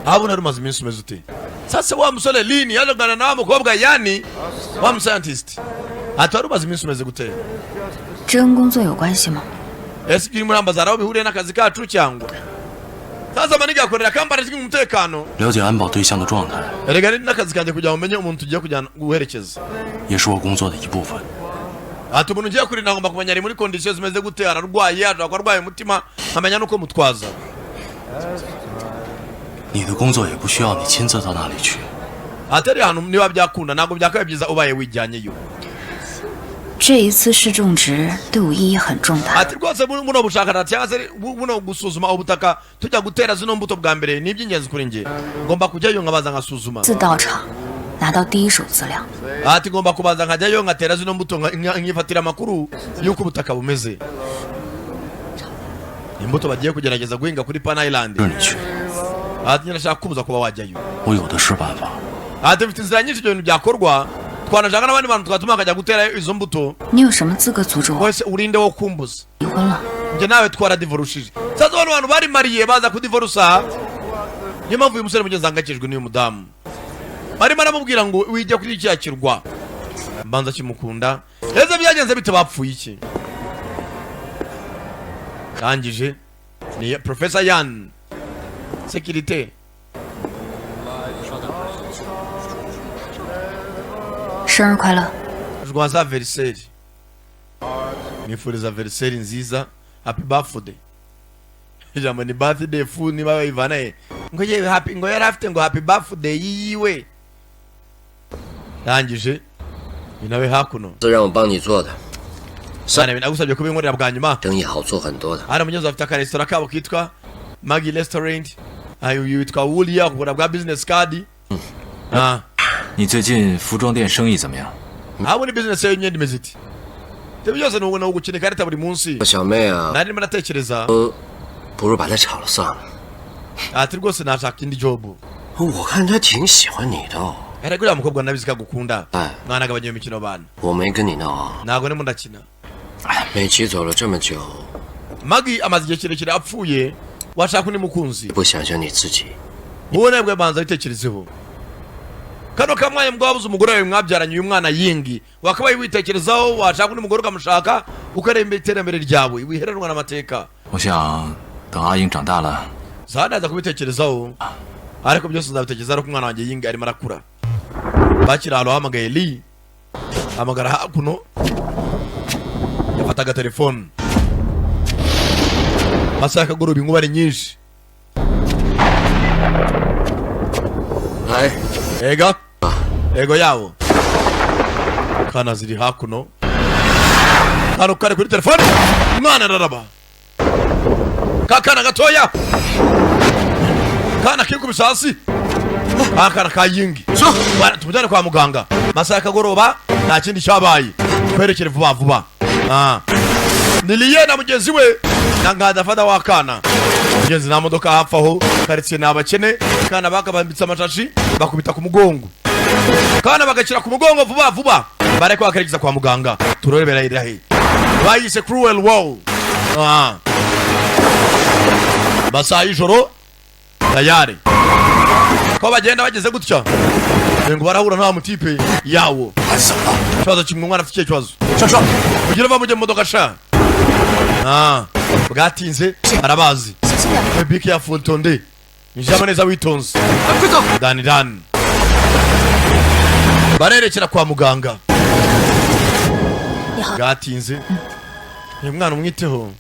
habona rumaze iminsi umeze ute? Sasa wa musore Lini yaje kuganira na wa mukobwa Yani, wa mu scientist, ati wari umaze iminsi umeze gute?
这跟工作有关系吗？
Ese ibyo urimo urambaza hari aho bihuriye n'akazi kacu cyangwa? Sasa maniga akorera kampani izwi mu mutekano.
了解安保对象的状态
Erega ni n'akazi kanjye kugira ngo umenye umuntu tugiye kujyana guherekeza.
也是我工作的一部分。
Ati umuntu ugiye kurinda ngomba kumenya ari muri condition zimeze gute, ararwaye, ashobora kuba arwaye umutima, nkamenya n'uko mutwaza.
你的工作也不需要你亲自到那里去。
Atari ahantu niba byakunda, ntabwo byakabaye byiza ubaye wijyanyeyo.
这一次试种植对我意义很重大。
Ati rwose buno bushakashatsi cyangwa se buno gusuzuma ubutaka tujya gutera zino mbuto bwa mbere ni iby'ingenzi kuri njye, ngomba kujyayo nkabanza nkasuzuma.
自到场，拿到第一手资料。
Ati ngomba kubanza nkajyayo nkatera zino mbuto, nkifatira amakuru y'uko ubutaka bumeze, imbuto bagiye kugerageza guhinga kuri Pan Island.
让你去，
Ati ndashaka kubuza kuba wajyayo.
我有的是办法。
Ati mfite inzira nyinshi ibyo bintu byakorwa, twanashaka n'abandi bantu twatuma bakajya gutera izo mbuto.
你有什么资格阻止我
Wese urinde wo kumbuza?
离婚了？
Njye nawe twaradivorushije. Sasa bano bantu bari mariye baza kudivorusa, niyo mpamvu uyu musore mugenzi ahangayikishijwe n'uyu mudamu, barimo aramubwira ngo wijya kuri kiriya kirwa, mbanza kimukunda. Ese byagenze bite? Bapfuye iki? Rangije ni Professor Yan sekirite.
生日快乐！
Rwaza veriseri, nifuriza veriseri nziza, happy birthday. Ijambo ni birthday fu niba bayivana he, ngo yewe happy, ngo yari afite ngo happy birthday yiwe. Rangije ni nawe hakuno.
这让我帮你做的，
Sana nagusabye kubinkorera bwa nyuma.
生意好做很多的。
Hari umunyuzi afite akaresitora kabo kitwa Maggie Restaurant. Ayo yitwa Wulia kugura bwa business card. Ah,
你最近服装店生意怎么样？
aho ni business yayo imyenda imeze iti? Ibyo byose ni ugukina ikarita buri munsi.
小妹啊，
Nari ndimo ndatekereza.
不如把她炒了算了。
Ati rwose nashaka indi job.
我看她挺喜欢你的哦。
Erega uriya mukobwa nabizi ko agukunda. Mwana, gabanya iyo mikino bana.
我没跟你闹啊。
Ntabwo ndimo ndakina.
美琪走了这么久，
Magi amaze igihe kirekire apfuye, washaka undi mukunzi.
不想想你自己，
Wowe nabwo banza bitekerezeho. Kano kamwanya mbwa wabuze umugore wawe mwabyaranye uyu mwana Yingi, wakabaye witekerezaho, washaka undi mugore ukamushaka, ukareba iterambere ryawe, wiheranwa n'amateka.
我想等阿英长大了，
Zanaza kubitekerezaho, ariko byose nzabitekereza ariko umwana wanjye Yingi arimo arakura. Bakiri ahantu hamagaye Lee, hamagara hakuno, yafataga telefone. Masaha y'akagoroba, inkuba ari nyinshi.
哎，
Ega ego yawo kana ziri hakuno, kano kari kuri telefone. Umwana araraba ka kana gatoya, kana kikubise hasi, akana ka Yingi. Bwana, tumujyane kwa muganga. Masaha y'akagoroba, nta kindi cyabaye, twerekere vuba vuba. Ah. Niliye na mugenzi we na Nkadafada w'akana mugenzi, nta modoka hafi aho, karitsiye ni abakene. Kana bakabambitse amashashi, bakubita ku mugongo, kana bagashyira ku mugongo vuba vuba, bareko bakerekeza kwa muganga. Turebera irahe bayise Cruel World. Ah. Masaha y'ijoro tayari ko bagenda, bageze gutya ngo barahura nta mutipe yawo. Ikibazo kimwe, umwana afite ikihe kibazo? Kugira va mujye mu modoka sha. Ah, bwatinze arabazi. Be careful, tonde njama neza, witonze dani dani. Barerekera kwa muganga bwatinze. Uyu mwana umwiteho,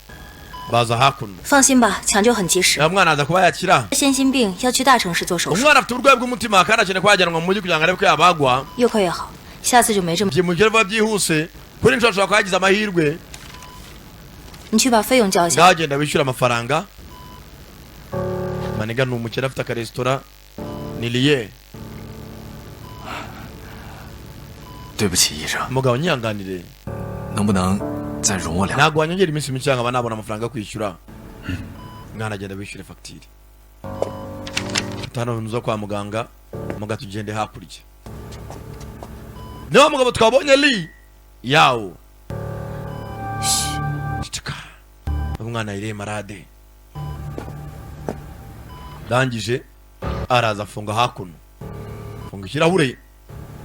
baza hakuno.
放心吧，抢救很及时。
Uyu mwana aza kuba yakira.
先心病要去大城市做手术，
Umwana afite uburwayi bw'umutima kandi akeneye kuba yajyanwa mu mujyi kugira ngo arebe ko yabagwa.
越快越好，下次就没这么。
Byimukira vuba byihuse, kuri inshuro ashobora kuba yagize amahirwe.
你去把费用交一下。
Ngagenda wishyura amafaranga. Maniga ni umukire, afite akaresitora ni liye.
对不起，医生，
Mugabo, nyihanganire.
能不能再容我两？
Ntabwo wanyongera iminsi mike nkaba nabona amafaranga yo kwishyura? Mwana, agenda wishyure fagitire. Hano zo kwa muganga muga, tugende hakurya. Niwa mugabo twabonye li yawo. Ceceka, umwana yiriye marade. Ndangije araza afunga hakuno, funga ikirahure.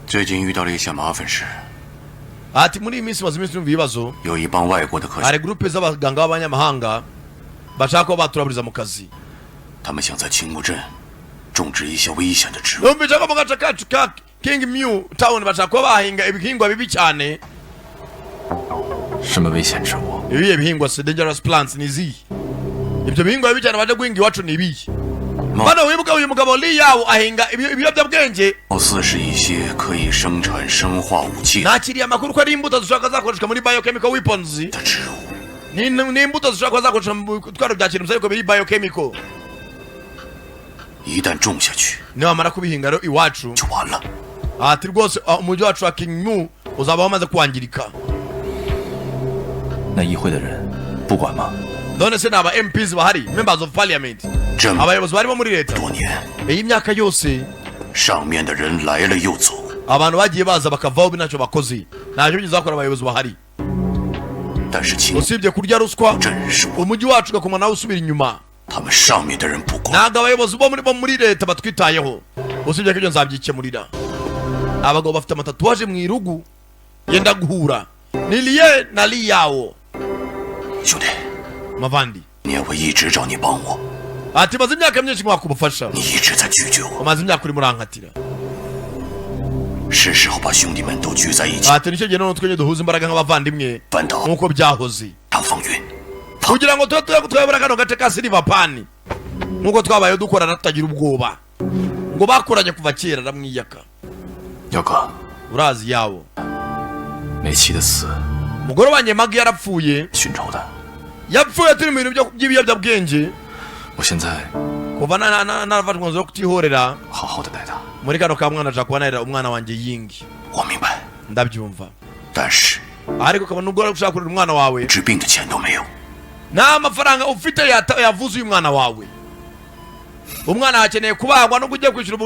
最近遇到了一些麻烦事，
Ati muri iyi minsi maze iminsi numva ibibazo.
有一帮外国的科学，
Hari groupe z'abaganga b'abanyamahanga bashaka kuba baturaburiza mu kazi.
他们想在青木镇种植一些危险的植物。
Numvise ko mu gace kacu ka King Mew Town bashaka kuba bahinga ibihingwa bibi cyane.
什么危险植物？
Ibihe bihingwa se? Dangerous plants ni izihe? Ibyo bihingwa bibi cyane baje guhinga iwacu ni ibihe? Bano wibuka uyu mugabo Li Yao ahinga ibiyobyabwenge.
貌似是一些可以生产生化武器的
Nakiriye amakuru ko ari imbuto zishobora kuba zakoreshwa muri biochemical weapons.
植物。
Ni imbuto zishobora kuba zakoreshwa mu bitwaro bya kirimbuzi ariko biri biochemical.
一旦种下去，
Nibamara kubihinga rero iwacu
就完了。
ati rwose ah, umujyi wacu wa King Mu uzaba wamaze kwangirika.
那议会的人不管吗？
None se ni aba MPs bahari, members of parliament,
这么
abayobozi barimo muri leta
多年，
iyi myaka yose,
上面的人来了又走，
abantu bagiye baza bakavaho ntacyo bakoze, ntacyo bigeze bakora abayobozi bahari,
但是青
usibye kurya ruswa.
镇是我
Umujyi wacu ugakuma nawe usubira inyuma.
他们上面的人不管。
Ntabwo abayobozi bo muri leta batwitayeho, usibye ko ibyo nzabyikemurira. Abagabo bafite amatatouage mu irugu yenda guhura ni Liye na Li Yawo.
兄弟，
Mavandi,
年我一直找你帮我，
ati maze imyaka myinshi mwaka ubufasha,
你一直在拒绝我。
umaze imyaka urimo urankatira.
是时候把兄弟们都聚在一起，
Ati nicyo gihe noneho twenge duhuza imbaraga nk'abavandimwe
翻倒
nk'uko byahoze,
大风云。
kugira ngo tube tuyobora kano gace ka Silver Pan nk'uko twabayeho dukorana tutagira ubwoba. Ngo bakoranye kuva kera, aramwiyaka.
耀哥，
Urazi yawo,
美琪的死
umugore wanjye Magi yarapfuye.
寻仇的，
Yapfuye turi mu bintu by'ibiyobyabwenge.
我现在
Kuva narafashe umwanzuro wo kutihorera,
好好的待他。
muri kano ka mwana ashaka kuba narera umwana wanjye Yingi.
我明白，
Ndabyumva,
但是
ariko ukabona nubwo wari ushaka kurera umwana wawe,
治病的钱都没有。
nta mafaranga ufite yavuze uyu mwana wawe. Umwana akeneye kubagwa, nubwo ugiye kwishyura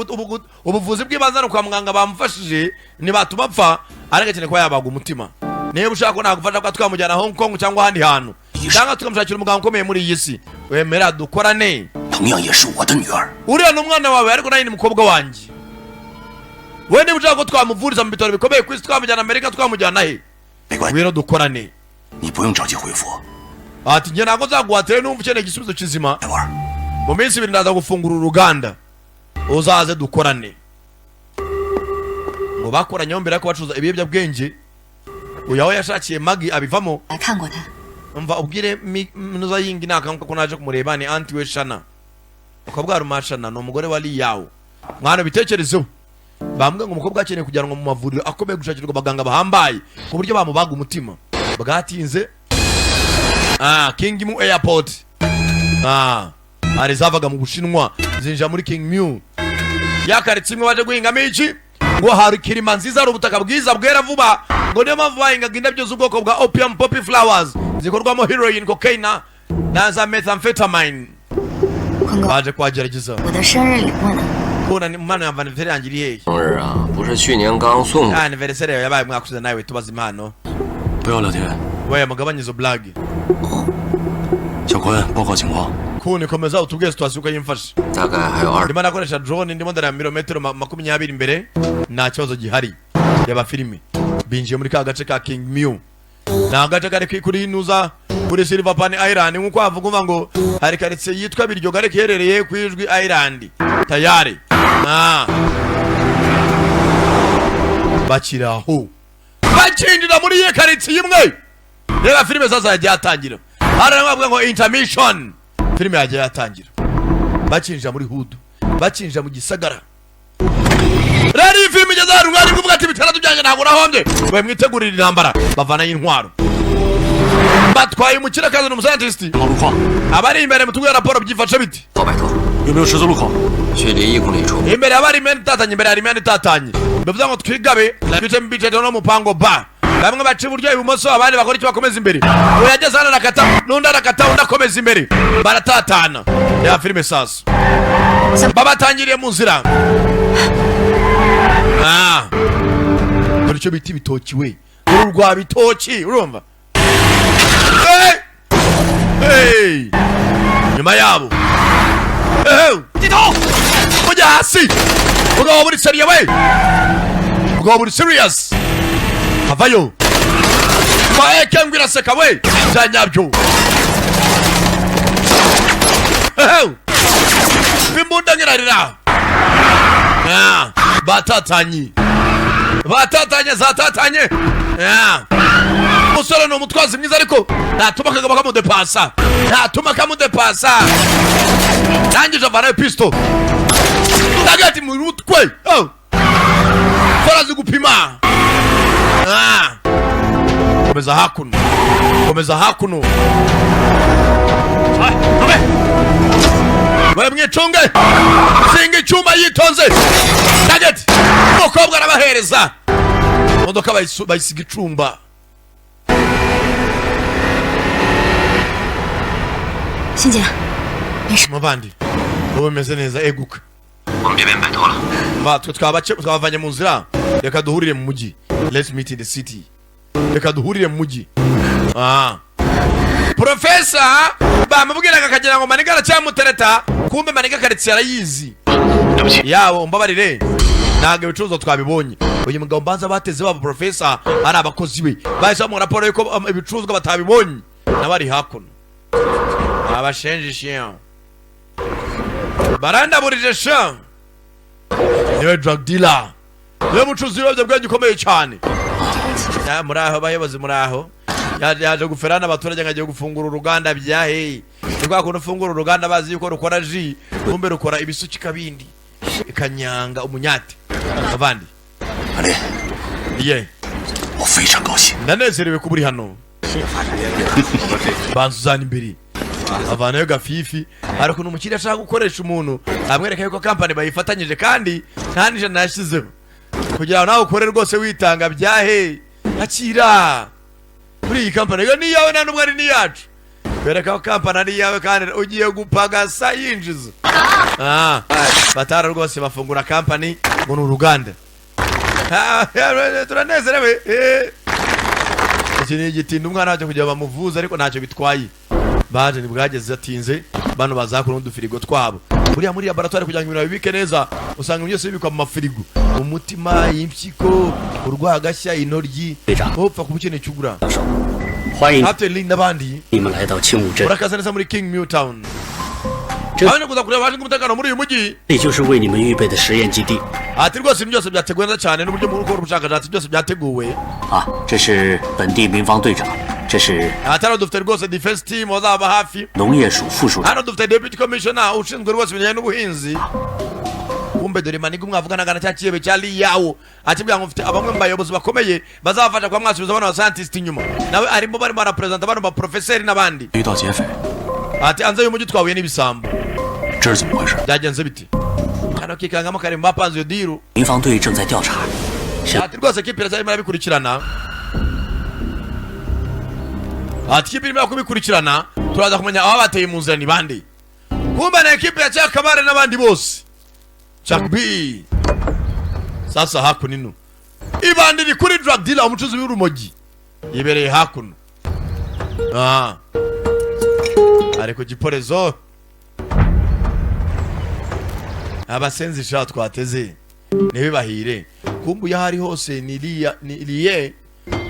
ubuvuzi bw'ibanze hano kwa muganga bamufashije ntibatuma apfa, ariko akeneye kuba yabagwa umutima. Niba ushaka ko nagufasha kuba twamujyana Hong Kong cyangwa ahandi hantu, cyangwa tukamushakira umuganga ukomeye muri iyi si, wemera dukorane?
同样也是我的女儿。
Uriya ni umwana wawe, ariko nawe ni umukobwa wanjye. We niba ushaka ko twamuvuriza mu bitaro bikomeye ku isi, twamujyana Amerika, twamujyana he, ngwino dukorane.
你不用着急回复，
Ati njye ntabwo nzaguhatire. Numva ukeneye igisubizo kizima, mu minsi 2 ndaza gufungura uruganda, uzaze dukorane. Ngo bakoranyeho mbere yuko bacuruza ibiyobyabwenge. Uyu aho yashakiye Magi abivamo.
来看过他。
Umva ubwire minuza yingi nakanguka ko naje kumureba. Ni aunty we Shana, ukabwara umashana ni umugore wa Liyawo. Mwana, bitekerezeho, bambwiye ngo umukobwa akeneye kujyanwa mu mavuriro akomeye, gushakirwa abaganga bahambaye ku buryo bamubaga umutima. Bwatinze, King Mu Airport, hari zavaga mu Bushinwa zinjira muri King Mu ya karitsiye imwe baje guhingamo iki. Ngo hari kirima nziza, hari ubutaka bwiza bwera vuba, ngo niyo mpamvu bahingaga indabyo z'ubwoko bwa opium poppy flowers zikorwamo heroin, cocaine na za methamphetamine. Baje kuhagerageza.
我的生日礼物呢？
Kubona ni impano ya anniversaire yanjye iri hehe?
生日啊，不是去年刚送的。
Anniversaire yawe yabaye umwaka ushize, nawe tubaza impano.
不要聊天。
We mugabanye izo blague.
小坤，报告情况。
Kuni, komeza utubwiye situation uko yimfashe.
大概还有二
Ndimo nakoresha drone, ndimo ndareba mirometero 20 imbere, nta kibazo gihari. Reba filime, binjiye muri ka gace ka King Mew, ni agace kari kuri nuza kuri Silver Pan Island, nk'uko havuga. Umva, ngo hari karitsiye yitwa Biryo gare iherereye ku Ijwi Island. Tayari bakiri aho, bakinjira muri iyo karitsiye imwe. Reba filime sasa yagiye atangira hano, bavuga ngo intermission, filime yagiye yatangira. Bakinjira muri hood, bakinjira mu gisagara. Rero iyi filime igeze ahantu mwari kuvuga ati bitandatu byanjye ntabwo nahombye. We mwitegurira intambara, bavanayo intwaro, batwaye umukire akazana umuscientist. Abari imbere mutubwire raporo, byifashe biti?
老白头，
有没有十字路口？
距离1公里处。
Imbere abari imyenda itatanye, imbere hari imyenda itatanye, bivuze ngo twigabe twice mu bice no mupango ba bamwe baca iburyo, ibumoso, abandi bakora icyo, bakomeza imbere. Uyu yageze hano arakata, n'undi arakata, undi akomeza imbere, baratatana. Ya filime sasa babatangiriye mu nzira. Dore icyo bita ibitoki we, uru rwa bitoki urumva. Hey! Hey! Nyuma yabo. Hey! Mujya hasi, mugabo buri sérieux we, mugabo buri serious avayo maeke ngo iraseka we bya nyabyo. Hey! Imbunda ngirarira. Batatanye, batatanye, zatatanye. Umusore ni umutwazi mwiza, ariko ntatuma akagabo kamudepasa, ntatuma kamudepasa. Ndangije avanayo pisto hagati mu mutwe. Oh! Farazi gupima. Komeza hakuno, komeza hakuno we, mwicunge. Singa icyuma yitonze, target umukobwa arabahereza imodoka, bayisiga icumba.
欣姐，没事。
Muvandi, ubu bimeze neza, eguka.
我们这边拜托了。
Ba twe twabavanye mu nzira, reka duhurire mu mujyi. Let's meet in the city, reka duhurire mu mujyi. Profesa bamubwiraga akagira ngo maniga aracyamutereta, kumbe maniga karitsiye arayizi yabo. Umbabarire, ntabwo ibicuruzwa twabibonye. Uyu mugabo mbanza bateze babo profesa ari abakozi be, bahise bamuha raporo yuko ibicuruzwa batabibonye. Nabo ari hakuno, abashenje chien barandaburije sha. Niwe drug dealer, niwe mucuruzi w'ibiyobyabwenge ukomeye cyane. Ya, muri aho bayobozi, muri aho yaje gufera n'abaturage ngo agiye gufungura uruganda. Byahe, ni kwa kuntu ufungura uruganda bazi yuko rukora ji, kumbe rukora ibisukika bindi, ikanyanga umunyate abandi ye.
我非常高兴。
Ndanezerewe kuba uri hano. Banza uzana imbere, avanayo gafifi. Hari ukuntu umukiriya ashaka gukoresha umuntu, amwereka yuko kampani bayifatanyije kandi nta n'ijana yashyizeho kugira ngo nawe ukore rwose witanga. Byahe, akira muri iyi kampani, iyo ni iyawe, nta n'ubwo ari n'iyacu. Kwereka ko kampani ari iyawe kandi ugiye gupagasa yinjiza. Ah, batara rwose bafungura kampani ngo ni uruganda. Ah, turanezerewe. Iki ni igitinda umwana wacyo kugira bamuvuze, ariko ntacyo bitwaye. Baje ntibwageze atinze, bano bazakura n'udufirigo twabo buriya muri laboratoire kugira ngo ibintu babibike neza. Usanga ibintu byose bibikwa mu mafirigo: umutima, impyiko, urwagashya, intoryi, upfa kuba ukeneye icyo ugura.
欢迎
Captain Lee n'abandi.
你们来到青武镇，
Murakaza neza muri King Mill Town. Baje kuza kureba abashinzwe umutekano muri uyu mujyi.
这就是为你们预备的实验基地。
Ati rwose ibintu byose byateguwe neza cyane n'uburyo bwo gukora ubushakashatsi byose byateguwe.
啊，这是本地民防队长，这是
Ati hano dufite rwose defense team bazaba hafi.
农业署副署长。
Hano dufite deputy commissioner ushinzwe rwose ibijyanye n'ubuhinzi. Kumbe dore maniga mwavuganaga na cya kiyebe cya Liyawo, akibwira ngo mfite abamwe mu bayobozi bakomeye bazabafasha kuba mwasubiza bano ba scientist inyuma. Nawe arimo, barimo barapresenta bano ba professeur n'abandi.
遇到劫匪，
Ati hanze y'umujyi twahuye n'ibisambo.
这是怎么回事？
Byagenze bite? Kano kikangamo kari mu bapanze iyo deal.
民防队正在调查，
Ati rwose kipe iracyarimo irabikurikirana. Ati kipe irimo kubikurikirana, turaza kumenya ababateye mu nzira ni bande. Kumbe na ekipe ya Cyakabare n'abandi bose, Chuck B. Sasa hakuno ino ibandi riri kuri drug dealer, umucuruzi w'urumogi yibereye hakuno. Ah, ari ku giporezo. Abasenzi sha twateze ntibibahire. Kumbe iyo aho ari hose ni Liya, ni Liye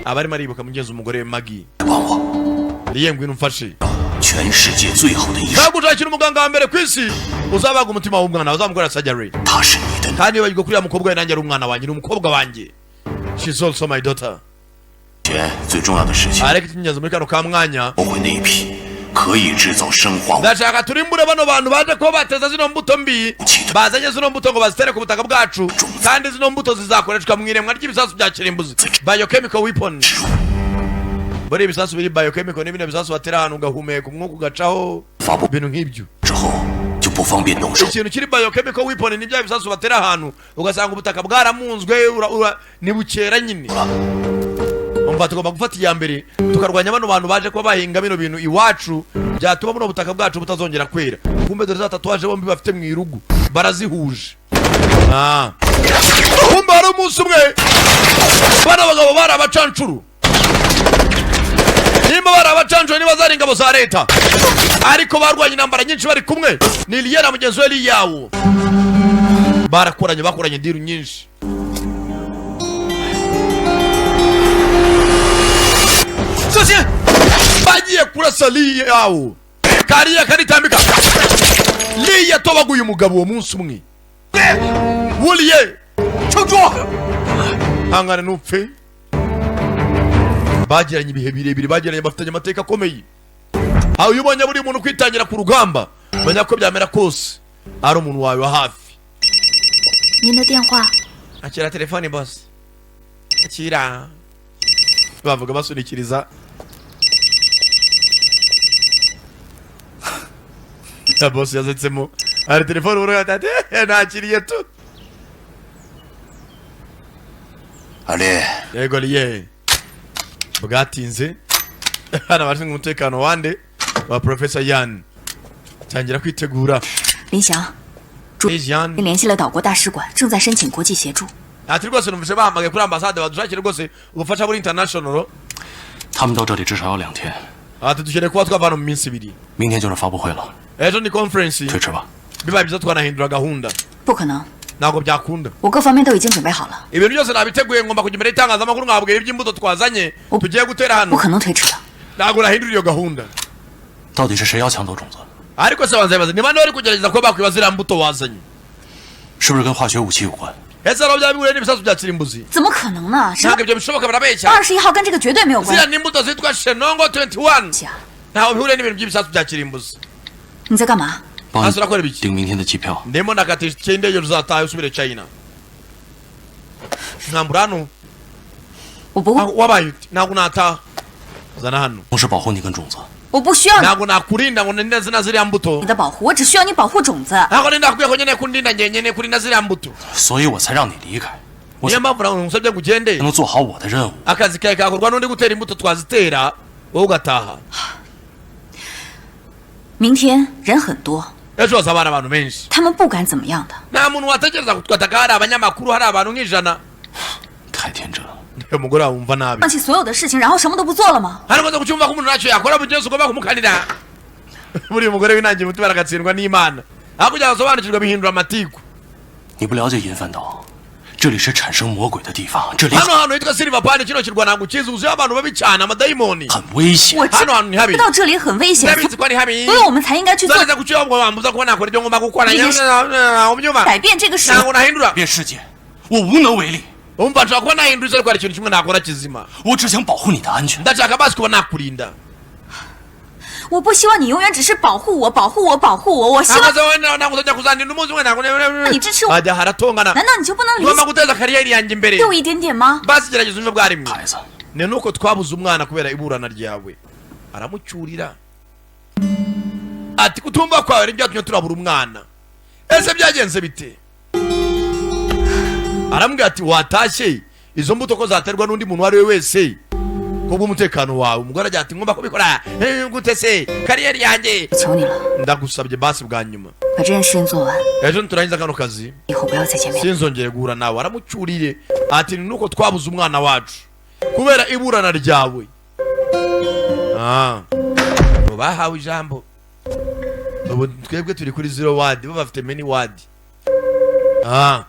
abarimo aribuka mugenzi umugore we Magi. Liye, ngwino umfashe.
全世界最好的医生，
Ntagushakira umuganga wa mbere ku isi uzabaga umutima w'umwana, uzamukorera surgery.
他是你的
Kandi wibagirwa ko uriya mukobwa we nanjye ari umwana wanjye, ni umukobwa wanjye. She's also my daughter.
前最重要的事情，
Ariko icy'ingenzi muri kano ka mwanya,
夺回那一批可以制造生化武
ndashaka turimbure bano bantu baje kuba bateza zino mbuto mbi, bazanye zino mbuto ngo bazitere ku butaka bwacu, kandi zino mbuto zizakoreshwa mu iremwa ry'ibisasu bya kirimbuzi, biochemical weapon. Buriya ibisasu biri biochemical ni bino bisasu batera ahantu ugahumeka umwuka ugacaho, ibintu nk'ibyo.
之后，就不方便动手。
Ikintu kiri biochemical weapon ni bya bisasu batera ahantu ugasanga ubutaka bwaramunzwe, ntibukera nyine. Umva, tugomba gufata iya mbere tukarwanya bano bantu baje kuba bahinga bino bintu iwacu, byatuma buno butaka bwacu butazongera kwera. Kumbe dore za tatouage bombi bafite mu irugu barazihuje. Ah. Kumbe hari umunsi umwe bano bagabo bari abacancuru, nimba bari abacancuru, niba zari ingabo za leta, ariko barwanye intambara nyinshi bari kumwe. Ni Liya na mugenzi we Liyawo, barakoranye, bakoranye deal nyinshi. Bagiye kurasa Liyawo, kariya karitambika. Liya yatobaguye umugabo uwo munsi umwe wuriye hangane ntupfe. Bagiranye ibihe birebire, bagiranye, bafitanye amateka akomeye. Aho iyo ubonye buri muntu kwitangira ku rugamba, menya ko byamera kose ari umuntu wawe wa hafi.
您的电话。
Akira telefone boss, akira. Bavuga basunikiriza ya boss yazetsemo hari telefone ubona ati "Eh, nakiriye tu."
阿丽，
Yego liye, bwatinze. Hano abashinzwe umutekano wande wa Professor Yan tangira kwitegura.
林翔，主
Yan
联系了岛国大使馆，正在申请国际协助。
Ati rwose numvise bahamagaye kuri ambasade badushakire rwose ubufasha buri international.
他们到这里至少要2天，
Ati dukeneye kuba twava hano mu minsi 2.
明天就是发布会了，
Ejo ni conference.
推迟吧。
Bibaye byiza twanahindura gahunda.
不可能，
Ntabwo byakunda.
我各方面都已经准备好了，
Ibintu byose nabiteguye, ngomba kujya imbere y'itangazamakuru nkabwira iby'imbuto twazanye tugiye gutera hano.
不可能推迟的。
Ntabwo nahindura iyo gahunda.
到底是谁要抢走种子？
Ariko se banza bibaze niba bari kugerageza kuba bakwiba ziriya mbuto wazanye.
是不是跟化学武器有关？
Ese aho byaba bihuriye n'ibisasu bya kirimbuzi?
怎么可能呢？什么
Ntabwo ibyo bishoboka, barabeshya.
21号跟这个绝对没有关
Ziriya
系。
ni imbuto zitwa Shenongo 21, ntaho bihuriye n'ibintu by'ibisasu bya kirimbuzi.
你在干嘛？
帮
Hasi
你
urakora ibiki?
订明天的机票。
Ndimo nakata itike y'indege uzataha usubire China. Nkambura hano.
我不会，
Wabaye ute? Ntabwo nataha, zana hano.
同时保护你跟种子。
我不需要
Ntabwo nakurinda ngo ninde zina ziriya mbuto.
你的保护，我只需要你保护种子。
Ntabwo ninda nakubwiye ko nkeneye kundinda njye, nkeneye kurinda ziriya mbuto.
所以我才让你离开，我
Niyo mpamvu nawe ngusabye ngo ugende.
才能做好我的任务。
Akazi kawe kakorwa n'undi gutera imbuto, twazitera wowe ugataha.
明天人很多，
Ejo hazaba hari abantu benshi.
他们不敢怎么样的。
Nta muntu watekereza kutwataka, hari abanyamakuru, hari abantu nk'ijana.
太天真了。
Umugore wawe wumva nabi.
放弃所有的事情，然后什么都不做了吗？
Hano umaze kucyumva ko umuntu ntacyo yakora mu gihe ugomba kumukanira. Buriya umugore winangiye umutima aragatsindwa n'Imana, aho kugira ngo asobanukirwe bihindura amatiku.
你不了解银帆岛，这里是产生魔鬼的地方，这里
Hano hantu hitwa Silver Pan, kino kirwa ntabwo ukizi, wuzuyeho abantu babi cyane, amadayimoni.
很危险。
我知
Hano hantu ni habi.
知道这里很危险，
Ndabizi ko ari habi.
所以我们才应该去做
Nonese kuki wambuza kuba nakora ibyo ngomba gukora? Ubyumva?
改变这个世
Ntabwo nahindura.
变世界，我无能为力。
Umva, nshobora kuba nahindura isi, ariko hari ikintu kimwe nakora kizima.
我只想保护你的安全。
Ndashaka basi kuba nakurinda.
我不希望你永远只是保护我、保护我、保护我。我希望
Ntabwo ntabwo uzajya kuzandinda umunsi umwe, ntabwo.
你支持我，
Ajya haratongana.
难道你就不能理
Ngomba
解
guteza kariyeri yanjye imbere.
我一点点吗？
Basi gerageza umve bwa rimwe.
孩子，
Ni nuko twabuze umwana kubera iburana ryawe. Aramucyurira ati kutumva kwawe ni byatumye turabura umwana. Ese byagenze bite? Aramubwira ati watashye izo mbuto ko zaterwa n'undi muntu uwo ari we wese kubw'umutekano wawe. Umugore agira ati ngomba kubikora. Gute se kariyeri yanjye?
求你了，
Ndagusabye basi bwa nyuma,
把这件事情做完，
ejo niturangiza kano kazi,
以后不要再见面。
sinzongere guhura nawe. Aramucyurire ati ni nuko twabuze umwana wacu kubera iburana ryawe. Ah. Ngo bahawe ijambo, ubu twebwe turi kuri zero word, bo bafite many word. Ah.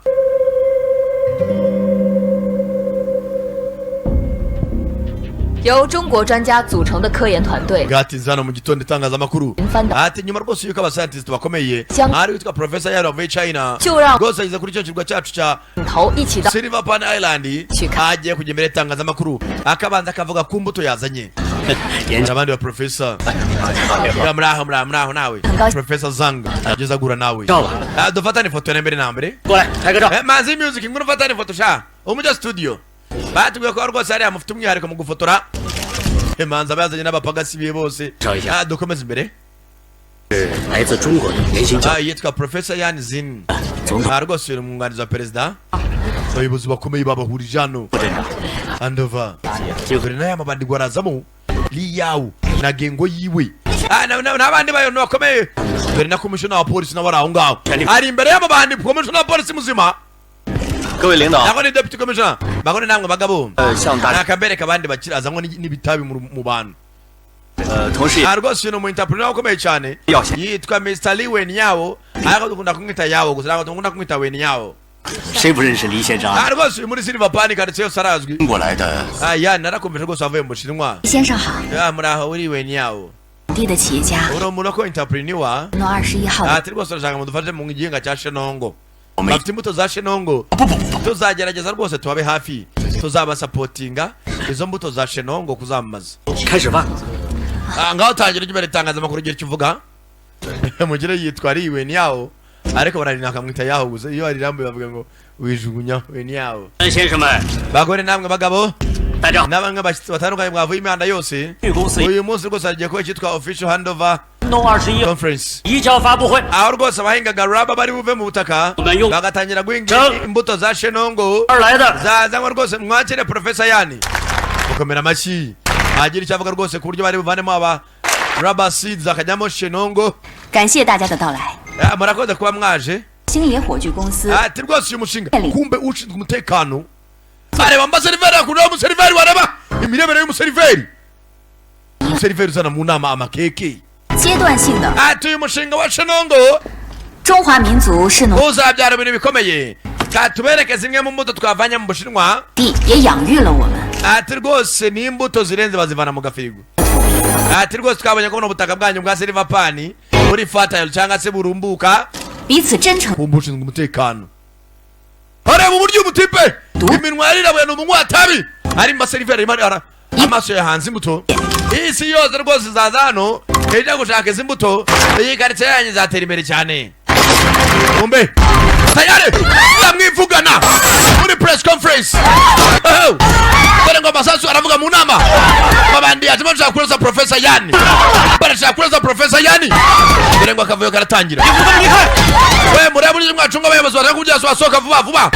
由中国专家组成的科研团队
Bwatinze hano mu gitondo itangazamakuru
Mfanda.
Ati nyuma rwose yuko abascientist bakomeye
Cyangwa-
hari witwa professor yari wavuye China
就让
rwose ageze kuri icyo kirwa cyacu cya
头一起到
Silver Pan Island,
Chika.
agiye kujya imbere y'itangazamakuru akabanza akavuga ku mbuto yazanye. Hari abandi ba professor. Muraho, muraho, muraho nawe.
Ngaho.
Professor Zhang ageze agura nawe. Ah, dufatane ifoto ya mbere na mbere.
过来拍个照。
Manzi Music, ngwino ufatane ifoto sha umujya studio. Batubwiye ko rwose hariya mufite umwihariko mu gufotora. Manzi aba yazanye n'abapagasi biwe bose.
Ciao.
Ah, dukomeze imbere.
来自中国的年轻教
Ah, yitwa Professor Yan Zin.
总统
Ah, rwose uyu ni umwunganizi wa perezida. Abayobozi bakomeye babahurije hano.
镇长，
Andova dore n'aya mabandi ngo arazamo Liyawu na gengo yiwe. Ah, n'abandi bayo bakomeye. Dore na komishona wa polisi nawe ari aho ngaho, ari imbere y'amabandi. Komishona wa polisi muzima.
各位领导，
Nako ni deputy commissioner bagone namwe bagabo.
向大
Nakabereka abandi bakira azanywa n'ibitabi mu bantu.
同时也
Ah, rwose uyu ni umu entrepreneur ukomeye cyane,
Yose.
yitwa Mr. Lee Wenyawo, ariko dukunda kumwita Yawo gusa, ntabwo dukunda kumwita Wenyawo.
谁不认识李先生啊？
Ah, rwose uyu muri Silver Pan karitsiye yose arazwi.
中国来的
Ah, ya narakumvise rwose avuye mu Bushinwa.
先生好，
Ah, muraho uri Wenyawo.
本地的企业家，
Uri umuntu ko entrepreneur.
诺二十一号的
Ati rwose urashaka ngo dufashe mu gihinga cya Shenongo, bafite imbuto za Shenongo, tuzagerageza rwose tubabe hafi, tuzabasapotinga izo mbuto za Shenongo kuzamamaza.
开始吧。
Ah, ngaho tangira ujye imbere itangazamakuru ugira icyo uvuga. Mugire yitwa ari Wenyawo, ariko bararina akamwita yaho gusa. Iyo arirambuye bavuga ngo wijugunya Wenyawo.
先生们，
Bagore namwe bagabo,
大家好。
n'abamwe bashyitsi batandukanye mwavuye imihanda yose,
公司
uyu munsi rwose hagiye kuba icyitwa official handover
东二十一
conference,
移交发布会，
aho rwose abahingaga raba bari buve mu butaka bagatangira guhinga imbuto za Shenongo
二来的
zazanywe. Rwose mwakire professor Yani mukomera amashyi, agira icyo avuga rwose ku buryo bari buvanemo aba rubber seeds akajyamo Shenongo.
感谢大家的到来。
Ah, murakoze kuba mwaje.
星野火炬公司
Ati rwose uyu mushinga, kumbe ushinzwe umutekano areba amaseriveri, akunda umuseriveri, wareba imirebere y'umuseriveri, umuseriveri uzana mu nama amakeke.
阶段性的
Ati uyu mushinga wa Shenongo
中华民族是农
uzabyara ibintu bikomeye. Katubereke zimwe mu mbuto twavanye mu Bushinwa.
地，也养育了我们。
Ati rwose ni imbuto zirenze bazivana mu gafirigo. Ati rwose twabonye ko buno butaka bwanyu bwa Silver Pan buri fertile cyangwa se burumbuka.
彼此真诚
Kumva ushinzwe umutekano areba uburyo umutipe iminwa yarirabuye, ni umunywa-tabi, ari mu maseriveri arimo amaso yahanze imbuto. Isi yose rwose izaza hano ijya gushaka izi mbuto, iyi karitsiye yanyu izatera imbere cyane. Kumbe tayari bamwivugana muri press conference. Oh! Dore ngo amasasu aravuga mu nama, babandi yaje bashaka kurasa professor Yani, barashaka kurasa professor Yani. Dore ngo akavuyo karatangira. We murebe uburyo mwacunga abayobozi bashaka kugira basohoka vuba vuba.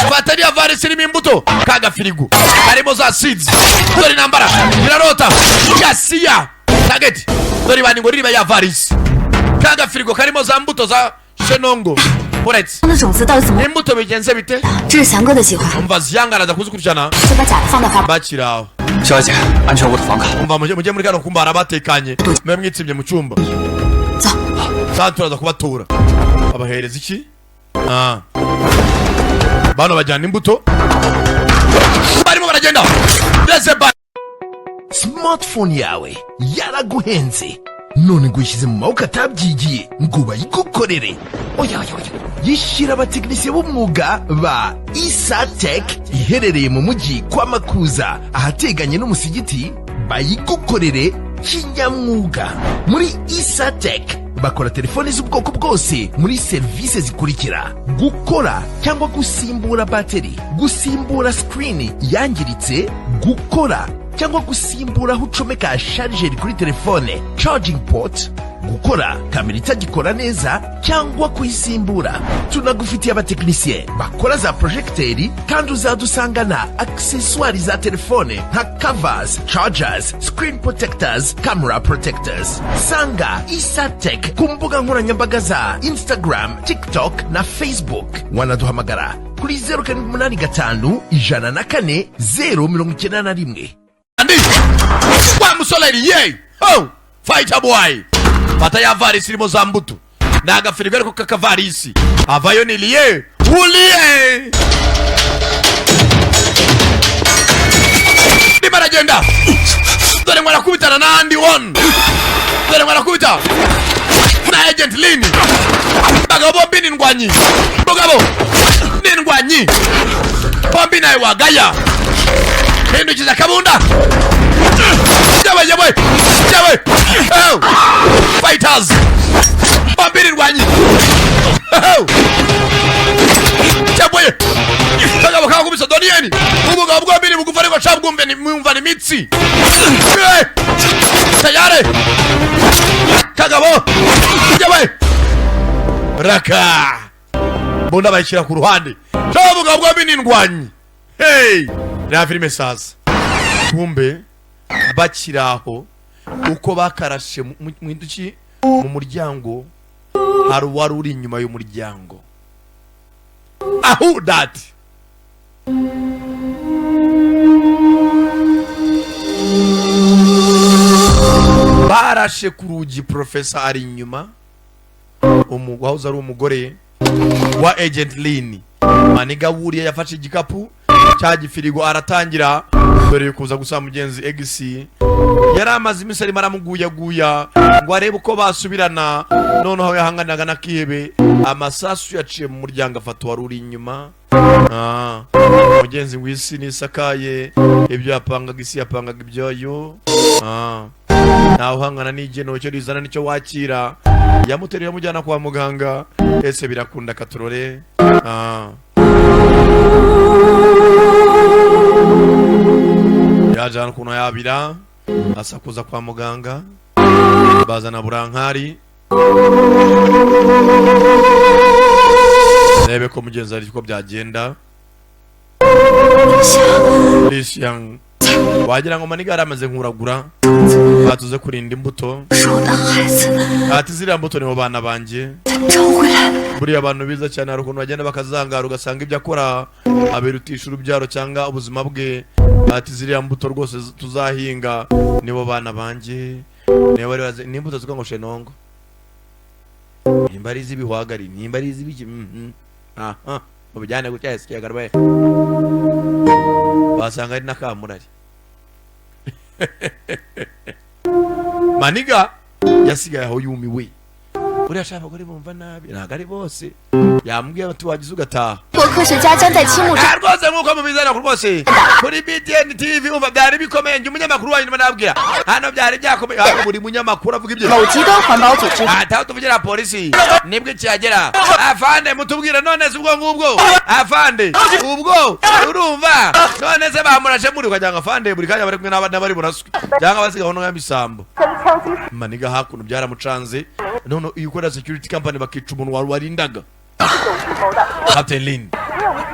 Fata iriya varisi irimo imbuto, ka gafirigo karimo za seeds. Dore intambara irarota yasiya target. Dore ibandi ngo ririba ya varisi, ka gafirigo karimo za mbuto za shenongo uretse
的种子到底怎么？
Imbuto bigenze bite?
这是翔哥的计划，
Umva, ziyanga araza kuzikurikirana.
就把假的放到华
Bakiri aho,
小姐，安全屋的房卡。
Umva, mujye muri kano kumba harabatekanye, mube mwitsibye mu cyumba. Saa turaza kubatura. Abahereza iki? Ah. Bano bajyana imbuto, barimo baragenda ndetse ba
Smartphone yawe yaraguhenze, none ngo uyishyize mu maboko atabyigiye ngo bayigukorere. Oya, oya, oya, yishyira abatekinisiye b'umwuga ba Isatec iherereye mu mujyi kwa Makuza, ahateganye n'umusigiti, bayigukorere kinyamwuga. Muri Isatec bakora telefoni z'ubwoko bwose muri serivisi zikurikira: gukora cyangwa gusimbura bateri, gusimbura screen yangiritse, gukora cyangwa gusimbura aho ucomeka charger kuri telefone, charging port, gukora kamera itagikora neza cyangwa kuyisimbura. Tunagufitiye abatekinisiye bakora za projecteur, kandi uzadusangana accessoires za telefone nka covers, chargers, screen protectors, camera protectors. Sanga Isatec ku mbuga nkoranyambaga za Instagram, TikTok na Facebook. Wanaduhamagara kuri 0785 104 091.
Andi wa musore ye, oh fighter boy, fata ya varisi irimo za mbuto. Ni agafirigo ariko k'akavarisi avayo ni liye uliye. Ndimo aragenda, dore ngo arakubitana n'andi one, dore ngo arakubita na Agent Lin. Bagabo bombi ni indwanyi, mugabo ni indwanyi bombi, nawe wagaya hindukiza akabunda. Yawe, yawe, yawe! Oh! Fighters bombi ni indwanyi. Oh! Cyabwe kagabo kakubise Doniyeni. Ubugabo bwombi ni bugufi, ariko cabwumve ni mwumva ni imitsi. Eh! Tayari kagabo, yawe raka mbunda bayishyira ku ruhande. Ubugabo bwombi ni indwanyi. Hey, reba filime sasa. Kumbe bakiri aho, uko bakarashe mu iduki mu muryango, hari uwari uri inyuma y'umuryango ahu dati. Barashe ku rugi, profesa ari inyuma, wahoze ari umugore wa Agent Lin. Maniga wuriye yafashe igikapu cya gifirigo aratangira. Dore kuza gusa mugenzi egisi yari amaze iminsi arimo aramuguyaguya ngo arebe uko basubirana. Noneho yahanganaga n'akihebe, amasasu yaciye mu muryango afata uwari uri inyuma. Ah, mugenzi w'isi nisakaye, ibyo yapangaga isi yapangaga ibyayo. Ah, ntawe uhangana n'igeno, icyo rizana nicyo wakira. Yamuteruye amujyana kwa muganga. Ese birakunda katurore? Ah. Yaje hano ukuntu yabira asakuza kwa muganga, bazana burankari, rebe ko mugenzi ari uko byagenda. Lisiyang wagira ngo maniga yaramaze nkuragura batuze kurinda imbuto.
是我的孩子，
Ati ziriya mbuto nibo bana banjye.
找回来。
Buriya abantu biza cyane, hari ukuntu bagenda bakazangara, ugasanga ibyo akora abirutisha urubyaro cyangwa ubuzima bwe. Ati ziriya mbuto rwose tuzahinga nibo bana banjye. Niba bari bazi ni imbuto zitwa ngo shenongo, nimba ari iz'ibihwagari, nimba ari iz'ibiki, aha mubijyane gutya ese garbaye basanga ari n'akamurari. Maniga yasigaye aho yumiwe. Buriya ashaka abagore bumva nabi, ntabwo ari bose. Yambwiye ati wagize ugataha.
中国科学家将在青木
Ah, rwose nk'uko mubizana rwose kuri BTN TV, umva byari bikomeye. Njye umunyamakuru wanyu ndimo nababwira hano byari byakomeye. Hano buri munyamakuru avuga ibyo.
某极端环保组织
Ataho tuvugira polisi nibwo ikihagera. Afande mutubwire, none se ubwo ngubwo afande ubwo urumva none se bamurashe muri ukagira ngo afande buri kanya bari kumwe n'abari buraswe cyangwa basigaho n'amisambo. Maniga hakuno byaramucanze. None iyo ukorera security company bakica umuntu wari warindaga. Captain Lin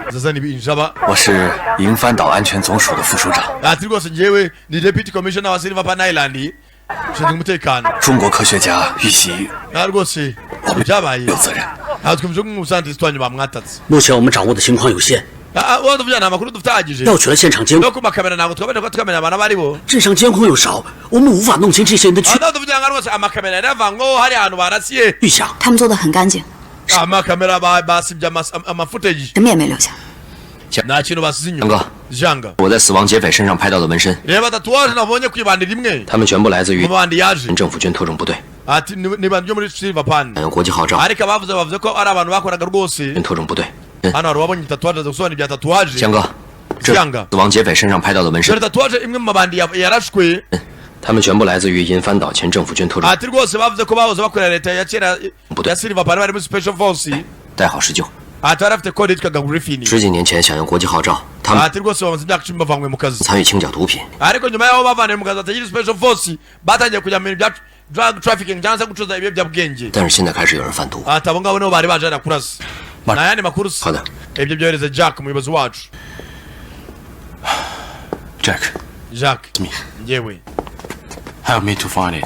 zazana ibinjaba.
我是营番岛安全总署的副署长。
Ati rwose njyewe ni deputy commissioner wa Silver Pan Island. Ushinzwe umutekano.
中国科学家遇袭，
Nta rwose ibyabaye
有责任。
Ntabwo twumvise ko umuscientist wanyu bamwatatse.
目前我们掌握的情况有限，
Ah, ah, wenda tuvugira nta makuru dufite ahagije.
调取了现场监
No ku makamera ntabwo twabasha kuba twamenya abantu abo ari bo.
镇上监控又少，我们无法弄清这些人的去
Ah, ntabwo tuvugira ngo rwose amakamera yari yavanyweho hari ahantu barasiye.
去向。
他们做的很干净，
Amakamera basibye amafootage.
什么也没留下。
Nta kintu basize
杨
inyuma.
哥，
Janga.
我在死亡劫匪身上拍到的纹身，
Reba tatouage nabonye ku ibandi rimwe.
他们全部来自于
Mu bandi yaje.
政府军特种部队，
Ati ni bandi yo muri Silver Pan.
国际号召
Ariko abavuze bavuze ko ari abantu bakoraga rwose.
特种部队。
Hano hari uwabonye tatouage aza gusobanura ibya tatouage.
江哥，这
江哥
死亡劫匪身上拍到的纹身
Dore，tatouage imwe mu mabandi yarashwe.
他们全部来自于银帆岛前政府军特种
Ati rwose bavuze ko bahoze bakorera leta ya kera ya Silver Pan bari muri Special Force.
代号施救。
Ati bari bafite kode yitwaga Griffin.
十几年前响应国际号召，他们
Ati rwose bamaze imyaka 10 bavanywe mu kazi.
参与清剿毒品，
Ariko nyuma y'aho bavaniwe mu kazi batagira Special Force batangiye kujya mu bintu bya drug trafficking cyangwa se gucuruza ibiyobyabwenge.
但是现在开始有人贩毒。
Ati abo ngabo nibo bari baje hariya kurasa. Nta yandi makuru se.
好的，
Ibyo byohereze Jack umuyobozi wacu.
Jack,
Jack, njyewe.
Help me to find it.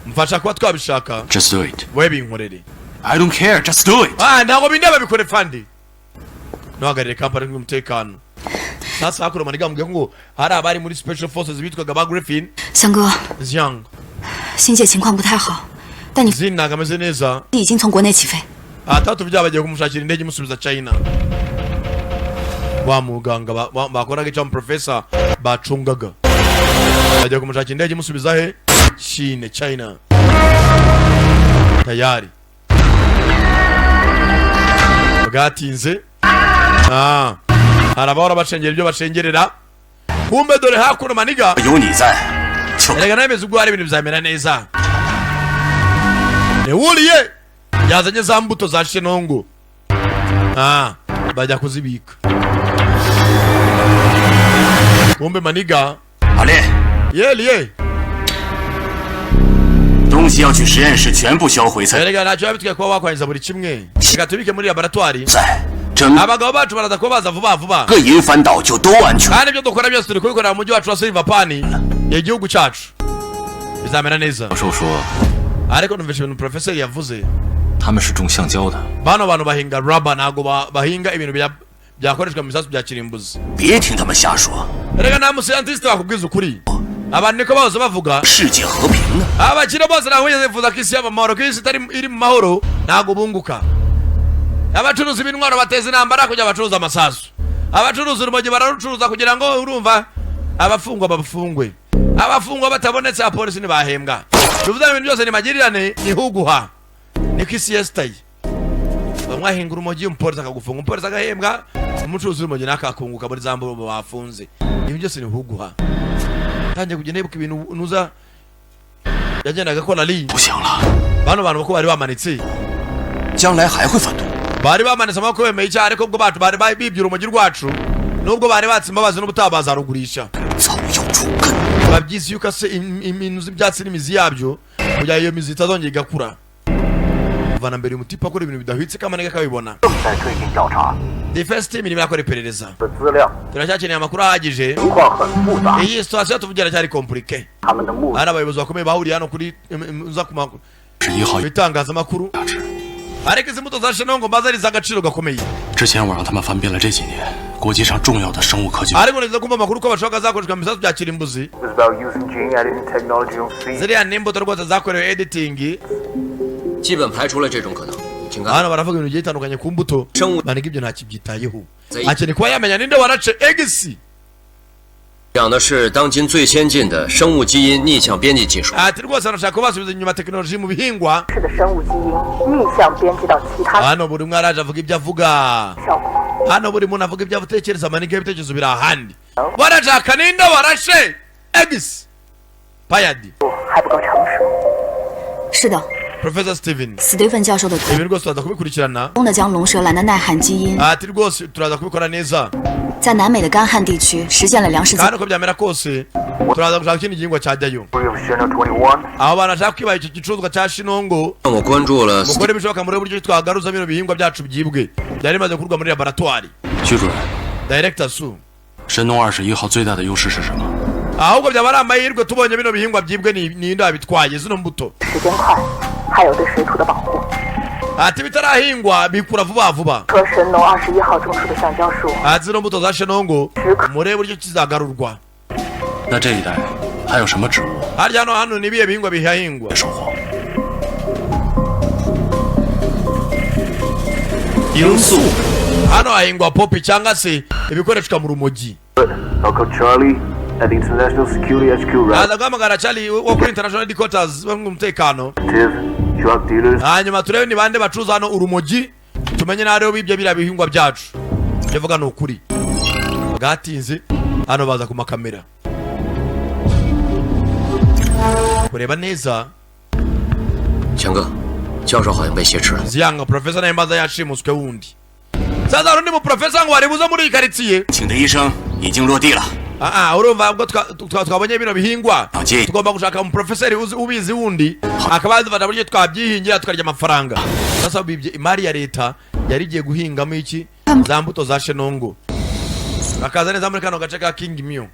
Mfasha kuba twabishaka.
Just do it.
Wowe binkorere.
I don't care. Just do it.
Ah, ntabwo bindeba, bikore fandi. Ntuhagarire kampani y'umutekano. Sasa hakuno maniga mubwiye ngo hari abari muri Special Forces bitwaga ba Griffin.
香哥，
Jiang.
新界情况不太好，但你
Zin ntabwo ameze neza.
已经从国内起飞。
Atatu byaba bagiye kumushakira indege imusubiza China. Wa muganga bakoraga icyo professor bacungaga bagiye kumushakira indege imusubiza he? Chine, China. Tayari bwatinze. Ah, hari abahora bacengera ibyo bacengerera. Kumbe dore hakuno maniga.
有你在，
Erega nameze ubwo hari ibintu bizamera neza. Ewuriye yazanye za mbuto za shenongo. Ah, bajya kuzibika. Kumbe maniga.
阿烈，
Yeliye.
东西要去实验室全部销毁才
Erega ntacyo biba bitwaye kuba wakwangiza buri kimwe. Reka tubike muri laboratwari.
在。整
Abagabo bacu baraza kuba baza vuba vuba.
个银帆岛就都安全。
Kandi ibyo dukora byose turi kubikorera mu mujyi wacu wa Silver Pan, igihugu cyacu bizamera neza.
教授说
Ariko numvise ibintu professor yavuze.
他们是种橡胶的，
Bano bantu bahinga rubber, ntabwo bahinga ibintu byakoreshwa mu bisasu bya kirimbuzi.
别听他们瞎说，
Erega nta muscientist wakubwiza ukuri. Abantu niko bahoze bavuga.
世界和平呢。
Abakire bose ntabwo bigeze bifuza ko isi yaba amahoro, ko isi itari iri mu mahoro ntabwo bunguka. Abacuruzi b'intwaro bateza intambara kugira bacuruze amasasu. Abacuruza urumogi bararucuruza kugira ngo urumva abafungwa bafungwe. Abafungwa batabonetse abapolisi ntibahembwa. Bivuze ngo ibintu byose ni magirirane, ni huguha, niko isi yesitaye. Bamwe ahinga urumogi, umupolisi akagufunga, umupolisi agahembwa, umucuruzi w'urumogi nawe akakunguka muri za mbuga bafunze. Ibi byose ni huguha. Tangiye kugenda yibuka ibintu nuza yagendaga akora ari
不行了，
bano bantu ko bari bamanitse.
将来还会贩毒。
Bari bamanitse amaboko bemeye icyaha, ariko ubwo bacu bari bibye urumogi rwacu, nubwo bari batse imbabazi n'ubutaha bazarugurisha.
草药除根，
Babyize iyo ukase ibintu z'ibyatsi n'imizi yabyo kugira iyo mizi itazongera igakura. Kuvana mbere umutipe akora ibintu bidahwitse kamanega akabibona.
正在推进调查，
Defense team irimo irakora iperereza.
的资料
Turacyakeneye amakuru ahagije.
情况很复杂，
Iyi situation tuvugira cyari compliqué.
他们的目的
Hari abayobozi bakomeye bahuriye hano kuri uza ku
是一号
bitangazamakuru, ariko izi mbuto za shenongo mbaza ari iz'agaciro gakomeye.
之前我让他们翻遍了这几年国际上重要的生物科技，
Ariko niza kumva amakuru ko bashobora zakoreshwa mu bisasu bya kirimbuzi.
was about using gene editing technology on seeds.
Ziriya ni imbuto rwose zakorewe editing.
基本排除了这种可能。请看，
Hano baravuga ibintu bigiye bitandukanye ku mbuto maniga, ibyo ntakibyitayeho, akeneye kuba yamenya ninde warace egisi.
讲的是当今最先进的生物基因逆向编辑技术。
Ati rwose arashaka kuba basubiza inyuma tekinoloji mu bihingwa.
是的生物基因逆向编辑到其他
Hano buri umwe araje avuga ibyo avuga.
效果。
Hano buri muntu avuga ibyo atekereza. Maniga, ibitekerezo biri ahandi. Barashaka ninde warashe egisi payadi.
还不够成熟。
是的，
Professor Steven.
斯蒂芬教授的团
Ibi rwose turaza kubikurikirana.
功的将龙舌兰的耐旱基因
Ati rwose turaza kubikora neza.
在南美的干旱地区实现了粮食自
Kandi uko byamera kose turaza gushaka ikindi gihingwa cyajyayo. Aho bantu bashaka kwibaha icyo gicuruzwa cya shinongo.
让我关注了
Mukore ibishoboka murebe uburyo twagaruza bino bihingwa byacu byibwe byari bimaze gukurwa muri laboratwari.
徐主任，
Director Su.
神农21号最大的优势是什么？
Ahubwo byaba ari amahirwe tubonye bino bihingwa byibwe, ni ninde wabitwaye zino mbuto?
时间快，还有对水土的保护。
Ati bitarahingwa bikura vuba vuba.
和神农21号种出的橡胶树，
Ati zino mbuto za shenongo murebe uburyo kizagarurwa.
那这一带还有什么植物？
Harya hano ni ibihe bihingwa bihahingwa?
罂粟。
Hano hahingwa poppy cyangwa se ibikoreshwa mu rumogi.
I'll call Charlie at the International Security HQ right.
Aza guhamagara Charlie wo kuri International Headquarters bamwe umutekano.
Drug dealers.
Hanyuma turebe ni bande bacuruza hano urumogi, tumenye n'ariho bibye biriya bihingwa byacu. Ibyo mvuga ni ukuri. Bwatinze, hano baza ku makamera kureba neza.
强哥，教授好像被挟持了。
Ziyanga profesa nawe mbaza yashimuswe wundi. Sasa hari undi mu profesa ngo waribuze muri iyi karitsiye.
请的医生已经落地了。
Ah, urumva ubwo twabonye bino bihingwa, tugomba gushaka umuprofeseri ubizi wundi akaba yadufasha buryo twabyihingira tukarya amafaranga. Sasa bibye imari ya leta yari igiye guhingamo iki za mbuto za shenongo, bakaza neza muri kano gace ka King Mio.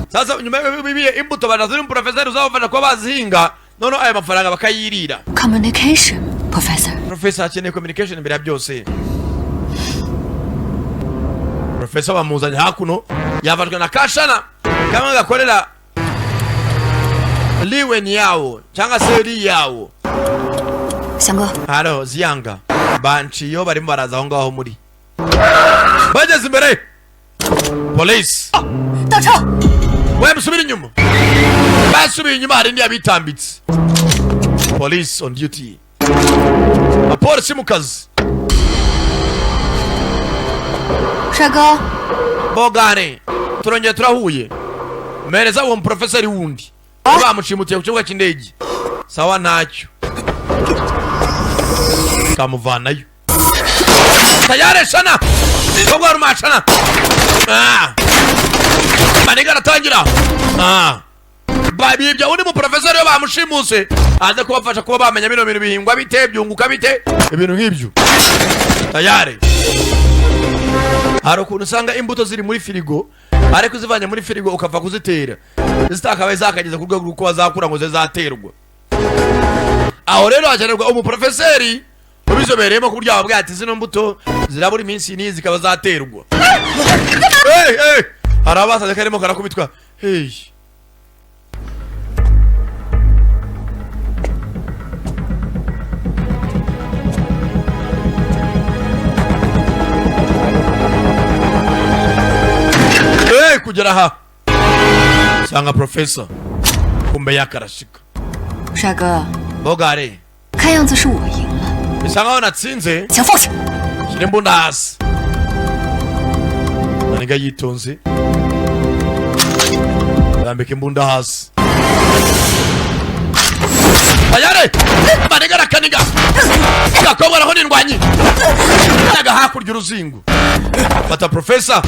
Sasa nyuma bibiye imbuto banaza umuprofeseri uzabafasha kuba bazihinga, noneho aya mafaranga bakayirira.
Communication, Professor.
Professor akeneye communication imbere ya byose. Professor bamuzanye hakuno, yafashwe na kashana kamwe gakorera liweni yawo cyangwa se ri yawo.
翔哥，
Haro ziyanga banciyo barimo baraza aho ngaho muri bageze imbere police.
倒车！
We musubire inyuma, basubiye inyuma, hari indi yabitambitse. Police on duty, abapolisi mu kazi.
帅哥，
Bogane, turongeye turahuye. Mpereza uwo muprofeseri wundi bamushimutiye ku kibuga cy'indege. Sawa, ntacyo kamuvanayo tayari shana kobwa rumashana. Ah. Maniga aratangira. Ah. Babibye undi muprofeseri we bamushimuse aze kubafasha kuba bamenya bino bintu bihingwa bite, byunguka bite, ibintu nk'ibyo. Tayari hari ukuntu usanga imbuto ziri muri firigo, ariko uzivanye muri firigo ukava kuzitera zitakabaye zakageza ku rwego rw'uko bazakura ngo zibe zaterwa. Aho rero hakenerwa umuprofeseri ubizobereyemo ku buryo wababwira ati zino mbuto zirabura iminsi n'iyi zikaba zaterwa. Hey, hey! Hari abasaze karimo karakubitwa. Hey. Hey, kugera aha sanga professor kumbe yakarashika.
帅哥，
Bogare,
看样子是我赢了，
bisa nkaho natsinze.
请放下。
Shyira imbunda hasi. Maniga yitonze arambika imbunda hasi. Tayare maniga arakaniga gakobwa naho nindwanyi naga hakurya uruzingo fata profesa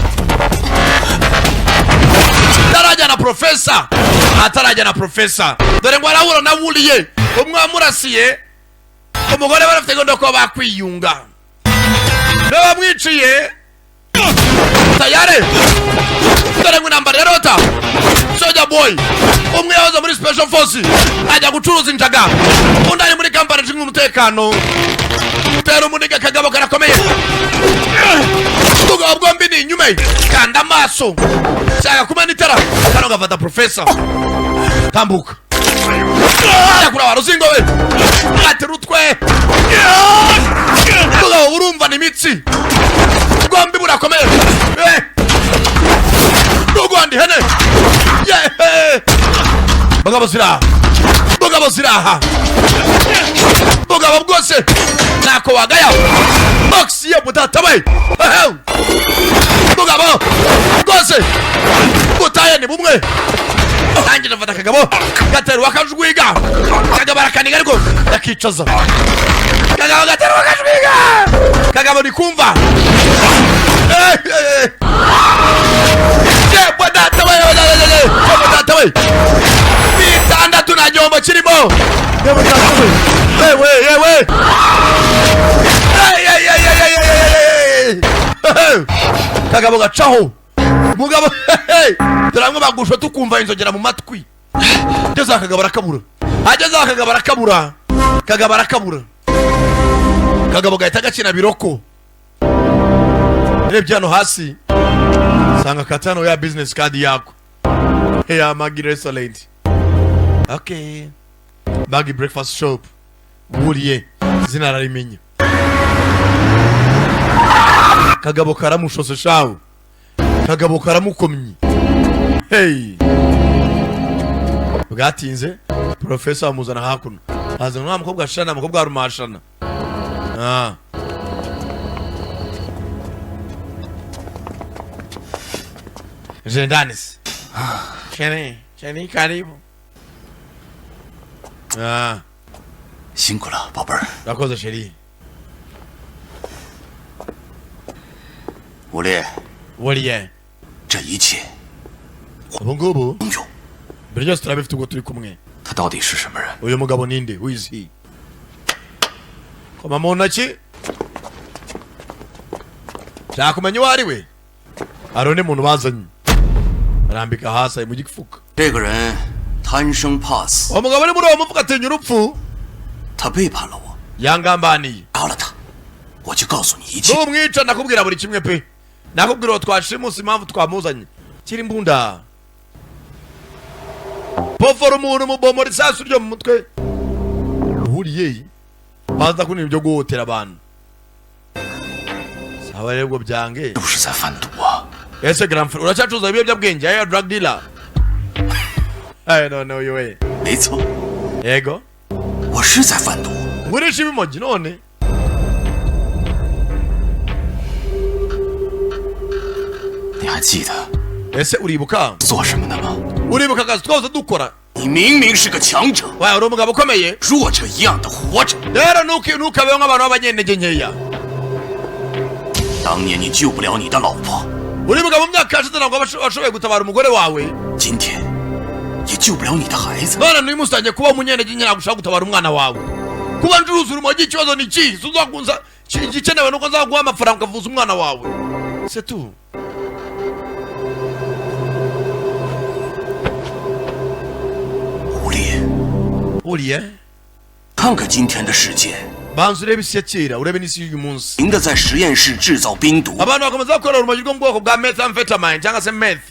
atarajyana, profesa atarajyana profesa, dore ngo arahura na wuriye umwe wamurasiye umugore. Barafite gahunda ko bakwiyunga n'abamwiciye. Tayare dore ngo intambara yarota. Soja boy umwe yahoze muri special force ajya gucuruza injaga, undi ari muri kampani ishinzwe umutekano. Tera umuniga, kagabo karakomeye. Ubugabo bwombi ni inyuma ye. Kanda amaso shaka kumena itara kano gafata profesa. Tambuka yakura wa ruzingo we atera utwe. Ubugabo burumva ni imitsi, bwombi burakomeye. Eh! Rugwanda ihene. Yehe! Bagabo ziraha, bagabo ziraha, bugabo bwose ntako wagaya box ye mutatabaye. Bugabo bwose butaye ni bumwe. Nanjye ndafata akagabo gaterwa akajwiga, kagabo arakaniga ariko yakicaza. Kagabo gaterwa akajwiga, kagabo ni kumva. Eh, eh, eh. Yebwe data we, yebwe data we, bitandatu nta gihombo kirimo. Yebwe data we, yewe yewe. Hey, hey, hey, hey, hey, hey, hey, hey. Kagabo gacaho Umugabo, hey, turamwe bagusha tukumva inzogera mu matwi. Ageze aha Kagabo arakabura, ageze aha Kagabo arakabura, Kagabo arakabura. Kagabo gahita gakina biroko. Urebye hano hasi sanga katano ya business card yako ya Maggie Restaurant. Okay, Maggie Breakfast Shop, buriye izina ararimenya. Kagabo karamushose shawo, Kagabo karamukomye. Hey, bwatinze professor amuzana hakuno, azana wa mukobwa Shana, mukobwa wa Rumashana. Ah. Jendanis. Cheni, Cheni karibu. Ah.
辛苦了，宝贝儿。
Urakoze chérie.
吴烈，
Wuriye.
这一切
Ubu ngubu mbere byose turabifite ubwo turi kumwe.
他到底是什么人？
Uyu mugabo ninde? Who is he? Koma mu ntoki. Shaka kumenya uwo ari we. Hari undi muntu bazanye. Arambika hasi ari mu gifuka.
这个人贪生怕死，
Uwo mugabo ari muri uwo mufuka atinya urupfu.
他背叛了我，
Yangambaniye.
杀了他，我就告诉你一切。
Numwica ndakubwira buri kimwe pe. Nakubwira uwo twashimuse impamvu twamuzanye. Kiri imbunda. Pofora umuntu mubomora isasu ryo mu mutwe. Uhuriye baza kunira ibyo guhotera abantu. Sawa rero ubwo byange. Ese grand frère uracyacuruza ibiyobyabwenge? Ayo drug dealer. I don't know you way.
没错，
Yego.
我是在贩毒。
Ngurisha ibimogi none.
你还记得
Ese uribuka
做什么的吗？
Uribuka akazi twose dukora?
你明明是个强者，
Wa uri umugabo ukomeye.
弱者一样的活着。
Rero ntukabeho nk'abantu b'abanyentege nkeya.
当年你救不了你的老婆，
Uribuka mu myaka yashize ntabwo washoboye gutabara umugore wawe.
今天也救不了你的孩子。
None n'uyu munsi utangiye kuba umunyentege nke, ntabwo ushobora gutabara umwana wawe. Kuba ncuruza urumogi ikibazo ni iki? Uzakunza igikenewe nuko nzaguha amafaranga ukavuza umwana wawe. C'est tout.
吴烈，
吴烈，
看看今天的世界，
Banza urebe isi ya kera, urebe n'isi y'uyu munsi.
赢的在实验室制造冰毒，
Abantu bakomeza gukora urumogi rwo mu bwoko bwa methamphetamine cyangwa se meth.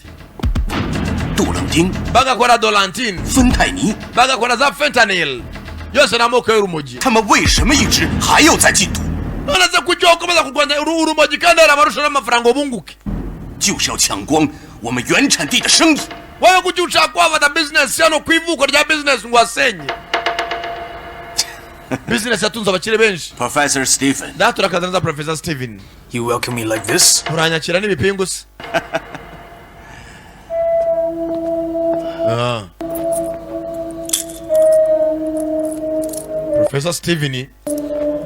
杜冷丁、
Bagakora dolantine,
芬太尼，
bagakora za fentanyl. Yose ni amoko y'urumogi.
他们为什么一直还要在禁毒？
None se kuki wakomeza kurwanya urumogi kandi hari abarusha n'amafaranga ngo bunguke?
就是要抢光我们原产地的生意。
Wowe kuki ushaka kuhafata business hano ku ivuko rya business ngo wasenye? Business yatunze abakire benshi.
Professor Stephen,
Data urakaza neza Professor Steven.
You welcome me like this?
Uranyakira n'ibipingu se? Ah. Professor Steven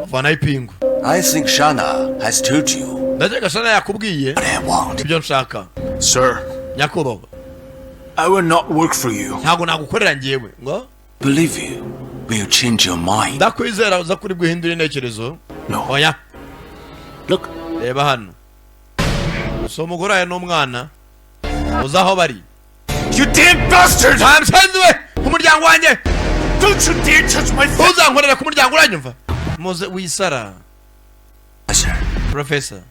vana ipingu.
I think Shana has told you
Ndakeka Shana yakubwiye
what I want.
ibyo nshaka.
Sir,
Nyakubahwa,
I will not work for you.
ntabwo nagukorera njyewe ngo
Believe you will change your mind.
Ndakwizera uza kuri bwihindure intekerezo.
No.
Oya,
Look,
reba hano. Si umugore wawe n'umwana uzi aho bari.
You damn bastard!
Wa musenzi we ku muryango wanjye.
Don't you dare touch my face!
Uzankorera ku muryango uranyumva? Muze wisara.
Professor,
Professor,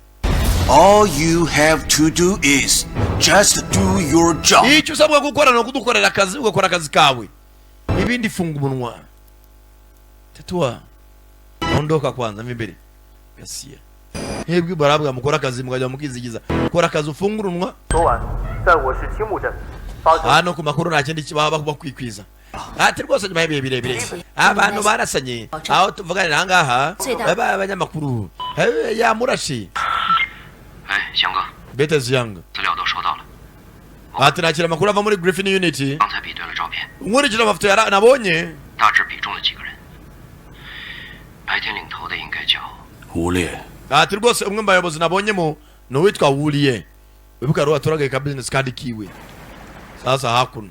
all you have to do is just do your job.
Icyo usabwa gukora ni ukudukorera akazi, ugakora akazi kawe, ibindi funga umunwa. Tatua ondoka kwanza mva imbere gasiya. Mwebwe barabwa mukora akazi mukajya mukizigiza. Kora akazi ufungura umunwa.
昨晚在我市青木镇发生
Hano ku makuru nta kindi baba bakwikwiza. Ati rwose nyuma y'ibihe birebire abantu barasanye aho tuvuganira ahangaha baba abanyamakuru. Yamurashe.
哎，翔哥，
Bete Ziyanga.
资料都收到了，
Ati nakira amakuru ava muri Griffin Unity.
刚才比对了照片，
Nkurikije amafoto nabonye.
大致比中了几个人。白天领头的应该叫
吴烈，
Ati rwose umwe mu bayobozi nabonyemo ni uwitwa Wuriye. Wibuka rero watoragaye ka business card kiwe. Sasa hakuno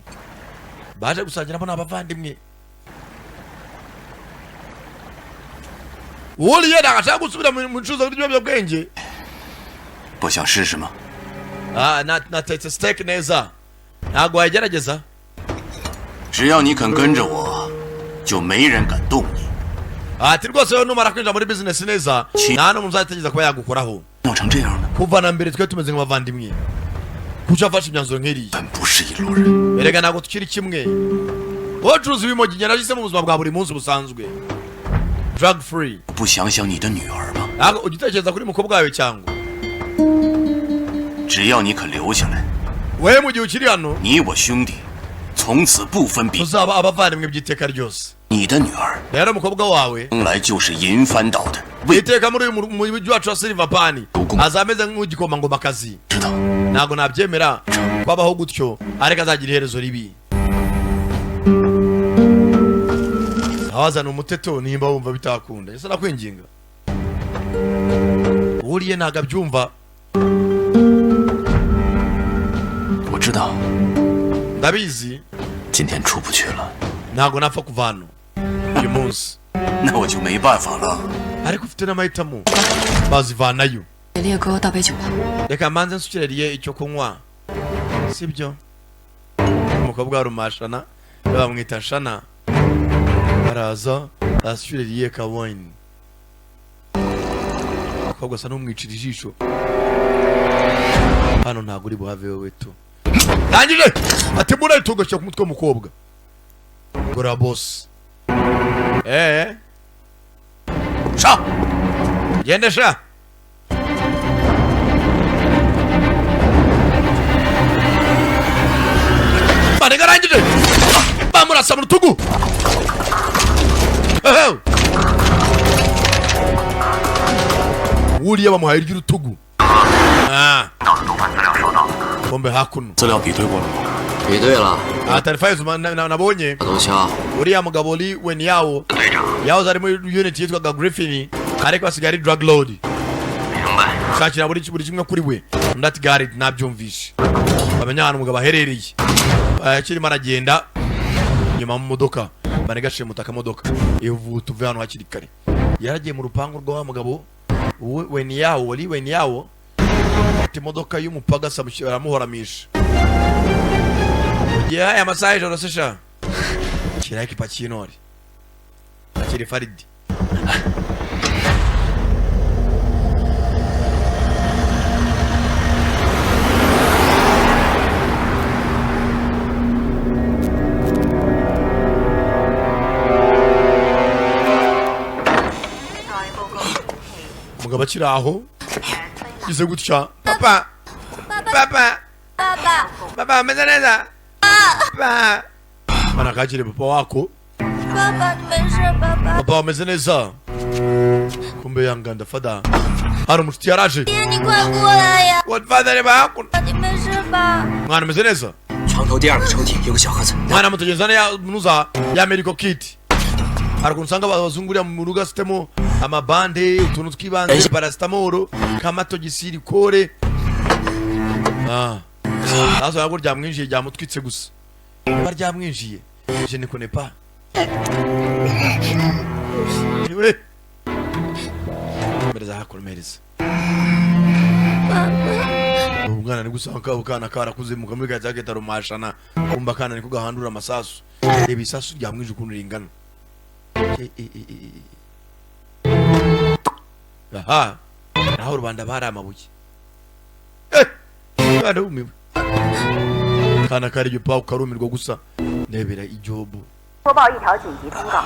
baje gusangira ni abavandimwe. Wuriye ntabwo ashaka gusubira mu bucuruzi bw'ibiyobyabwenge.
不想试试吗？
Ah, natetse steak neza, ntabwo wayigerageza?
只要你肯跟着我，就没人敢动你。
Ati rwose wowe numara kwinjira muri business neza, nta n'umuntu uzategereza kuba yagukoraho.
闹成这样呢？
Kuva na mbere twe tumeze nk'abavandimwe, kuki wafashe imyanzuro nk'iriya?
不是一路人。
Erega ntabwo tukiri kimwe. Wowe ucuruza ibimogi, njye nahisemo ubuzima bwa buri munsi busanzwe, drug free.
不想想你的女儿吗？
Ntabwo ujya utekereza kuri mukobwa wawe cyangwa?
只要你肯留下来，
Wewe mu gihe ukiri hano,
你我兄弟从此不分彼。
tuzaba abavandimwe by'iteka ryose.
你的女儿
Rero umukobwa wawe
将来就是银帆岛的
iteka muri uyu mujyi wacu wa Silver Pan azaba ameze nk'igikomangomakazi. Ntabwo nabyemera kwabaho gutyo, ariko azagira iherezo ribi. Awazana umuteto nimba wumva bitakunda, ese nakwinginga uriye ntabwo abyumva.
我知道
Ndabizi
今天出不去了，
ntabwo napfa kuva hano uyu munsi.
那我就没办法了。
Ariko ufite n'amahitamo bazivanayo.
给烈哥倒杯酒吧。
Reka mbanze nsukireriye icyo kunywa, sibyo? Umukobwa warumashana bamwita Shana, araza asukireriye ka wine. Umukobwa asa n'umwicira ijisho. Hano ntabwo uri buhave wowe tu. Ndangije ati mbona itugashyira ku mutwe w'umukobwa gora boss. Eh, sha gende sha. Manega arangije bamurasa mu rutugu. Ehe. Wuriya bamuhaye iry'urutugu. Ah. Bombe hakuno.
资料比对过了吗？
比对了，
Ah, taarifa nabonye
东肖，
uriya mugabo Lee Wen Yao yahoze ari muri unit yitwaga Griffin, ariko asigaye ari drug lord. Shakira buri kimwe kuri we. Undi ati gari nabyumvishe, bamenya ahantu umugabo aherereye. Akirimo aragenda nyuma mu modoka, banegashije akamodoka ivuta uve hano hakiri kare. Yaragiye mu rupangu rwa wa mugabo Wen Yao, Lee Wen Yao, afite imodoka y'umupagasa aramuhoramisha. Gihe aya masaha y'ijoro se sha shyiraho ipaki y'intore akiri faridi. Umugabo akiri aho gize gutya, papa, papa,
爸爸，
papa ameze neza papa. Mana kakire papa wako.
爸爸，你没事吧？爸爸，
Papa ameze neza. Kumbe yanganda fada hari umushuti yaraje.
爹，你快过来呀！
Godfather reba hakuno.
你没事吧？
Mwana ameze neza.
床头第二个抽屉有个小盒子，
Mwana mutegereza ya nuza ya medical kit. Hari ukuntu usanga abazungu uriya mu rugo afitemo amabande, utuntu tw'ibanze, paracetamol, kamatogisiri kore. Ah, nazo ntabwo ryamwinjiye, ryamutwitse gusa. Niba ryamwinjiye, je ne connais pas. We mereza hakuno, mereza. Umwana ni gusanga akana karakuze mukamuri ka jacket arumashana, kumba akana niko gahandura amasasu. Reba isasu ryamwinjiye ukuntu ringana. E, e, e, e, e. Aha naho rubanda bari amabuye. Eh, barumiwe. Kana kari igipawu karumirwa gusa ndebera ijobu.
播报一条紧急通告，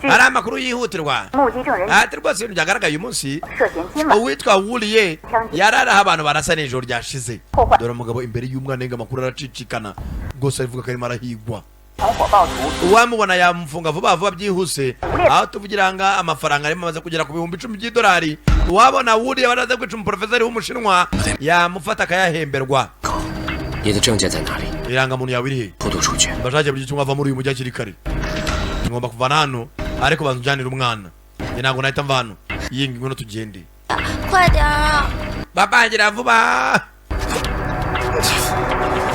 Hari amakuru yihutirwa.
目击证人
Ati rwose ibintu byagaragaye uyu munsi,
涉嫌今晚
uwitwa Wuriye yararaho abantu barasa nijoro ryashize. Dore umugabo imbere y'umwana yenga amakuru aracicikana rwose, arivuga ko arimo arahigwa.
同伙暴徒
Uwamubona yamufunga vuba vuba byihuse. Aho tuvugira nga amafaranga arimo amaze kugera ku 10,000 by'idolari. Uwabona Wuriye baraza kwica umuprofeseri w'umushinwa yamufata akayahemberwa.
你的证件在哪里？
Irangamuntu yawe iri he?
偷渡出去。
Bashake buri kimwe ava muri uyu mujyi hakiri kare. Ngomba kuvana hano, ariko banza unjyanire umwana. Njye ntabwo nahita mva hano. Iyi ngwino tugende.
快点啊！
Bapangira vuba.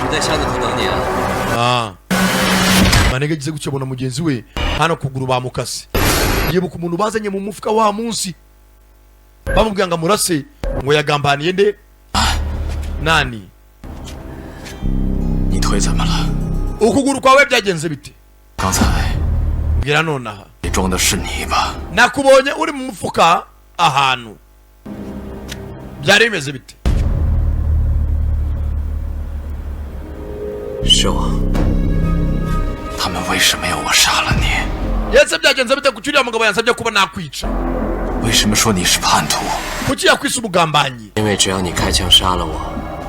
我在箱子头等你啊。
Ah. Manege agize gutya abona mugenzi we hano kuguru bamukase. Yibuka umuntu bazanye mu mufuka wa munsi, bamubwira ngo amurase, ngo yagambaniye nde nani.
你腿怎么了？
Ukuguru kwawe byagenze bite?
刚才
Mbwira nonaha.
你装的是泥巴。
Nakubonye uri mu mufuka ahantu, byari bimeze bite?
是我。
他们为什么要我杀了你？
Yese byagenze bite? Kuki uriya mugabo yansabye kuba nakwica?
为什么说你是叛徒？
Kuki yakwise umugambanyi?
因为只要你开枪杀了我，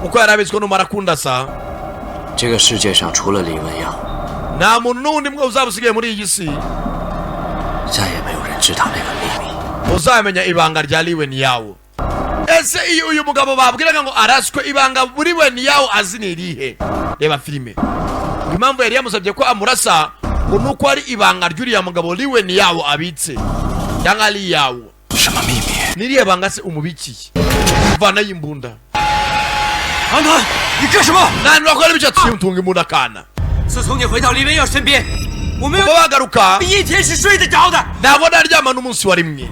Kuko yari abizi ko numara kundasa,
这个世界上除了李文耀，
nta muntu n'undi mwe uzaba usigaye muri iyi si
再也没有人知道那个秘密。
uzamenya ibanga rya Liwen Yao. Ese iyo uyu mugabo babwiraga ngo araswe, ibanga buri Wen Yao azi ni irihe? Reba filime. Impamvu yari yamusabye ko amurasa ngo ni uko ari ibanga ry'uriya mugabo Liwen Yao abitse, cyangwa ari Yao.
什么秘密？
Niriya banga se umubikiye? Vanayo imbunda.
安南，你干什么？
Nani wakora ibyo? Tunga imbunda kana.
自从你回到李文耀身边，我没有
Kuva bagaruka
一天是睡得着的。
ntabwo naryama n'umunsi wa rimwe.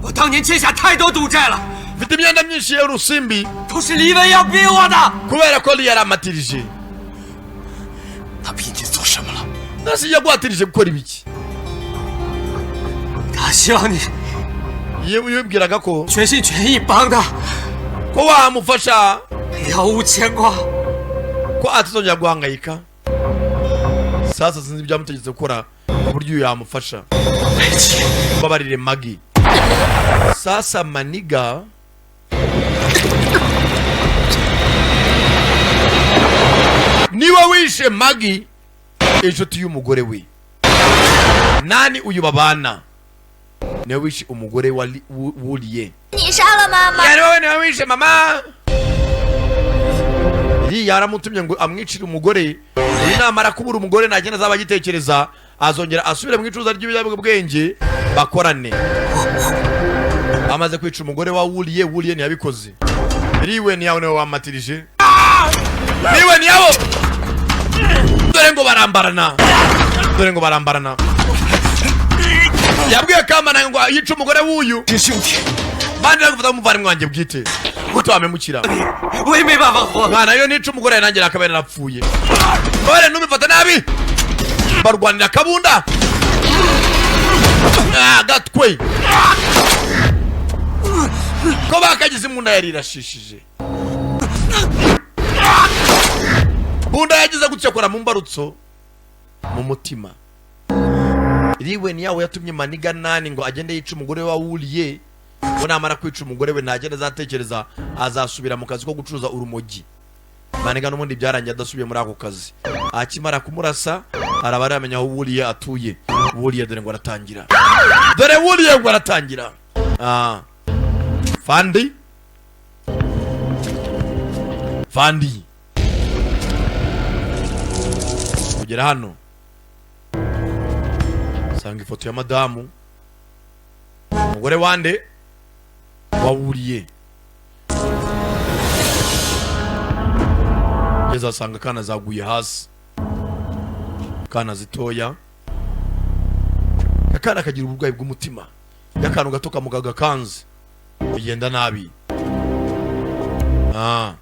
我当年欠下太多赌债了，
Mfite imyenda myinshi y'urusimbi,
都是李文耀逼我的。
kubera ko Li yaramatirije.
他逼你做什么了？
Nasi yaguhatirije gukora ibiki?
他希望你
Yibwiraga ko
全心全意帮他，
ko wamufasha,
了无牵挂。
ko atazongera guhangayika. Sasa sinzi ibyo gukora ku buryo uyu yamufasha. Mbabarire Magi. Sasa maniga niwe wishe Magi, inshuti y'umugore we. Nani uyu babana niwe wishe umugore wa Wuliye.
你杀了妈妈！
Yari wowe niwe wishe mama. Iri yaramutumye ngo amwicire umugore. Uyu namara kubura umugore ntagenda azaba agitekereza, azongera asubire mu icuruza ry'ibiyobyabwenge bakorane. Amaze kwica umugore wa Wuliye, Wuliye ntiyabikoze. Riwe niyawe niwe wamatirije. Riwe niyabo. Dore ngo barambarana. Dore ngo barambarana. Yabwiye Kamana ngo yice umugore w'uyu. Bandi gufata umuvandimwe wanjye bwite. Utamemukira.
我也没办法活。
Mwana yo nica umugore nanjye nakaba narapfuye. Bare numifata nabi. Barwanira kabunda. Ah, gatwe. Ko bakagize imbunda yari irashishije. Bunda yagize gutya kora mu mbarutso mu mutima. Riwe ni yawe yatumye maniga nani ngo agende yice umugore wa Wuliye. Ngo namara kwica umugore we ntagenda azatekereza, azasubira mu kazi ko gucuruza urumogi. Maniga n'ubundi byarangiye adasubiye muri ako kazi. Akimara kumurasa araba aramenya aho Wuliye atuye. Wuliye dore ngo aratangira. Dore Wuliye ngo aratangira. Ah. Fandi. Fandi. Kugera hano sanga ifoto ya madamu, umugore wande wawuriye. Ngeze asanga akana zaguye hasi, akana zitoya, akana kagira uburwayi bw'umutima, y'akantu gato kamugaga kanze bigenda nabi. Ah.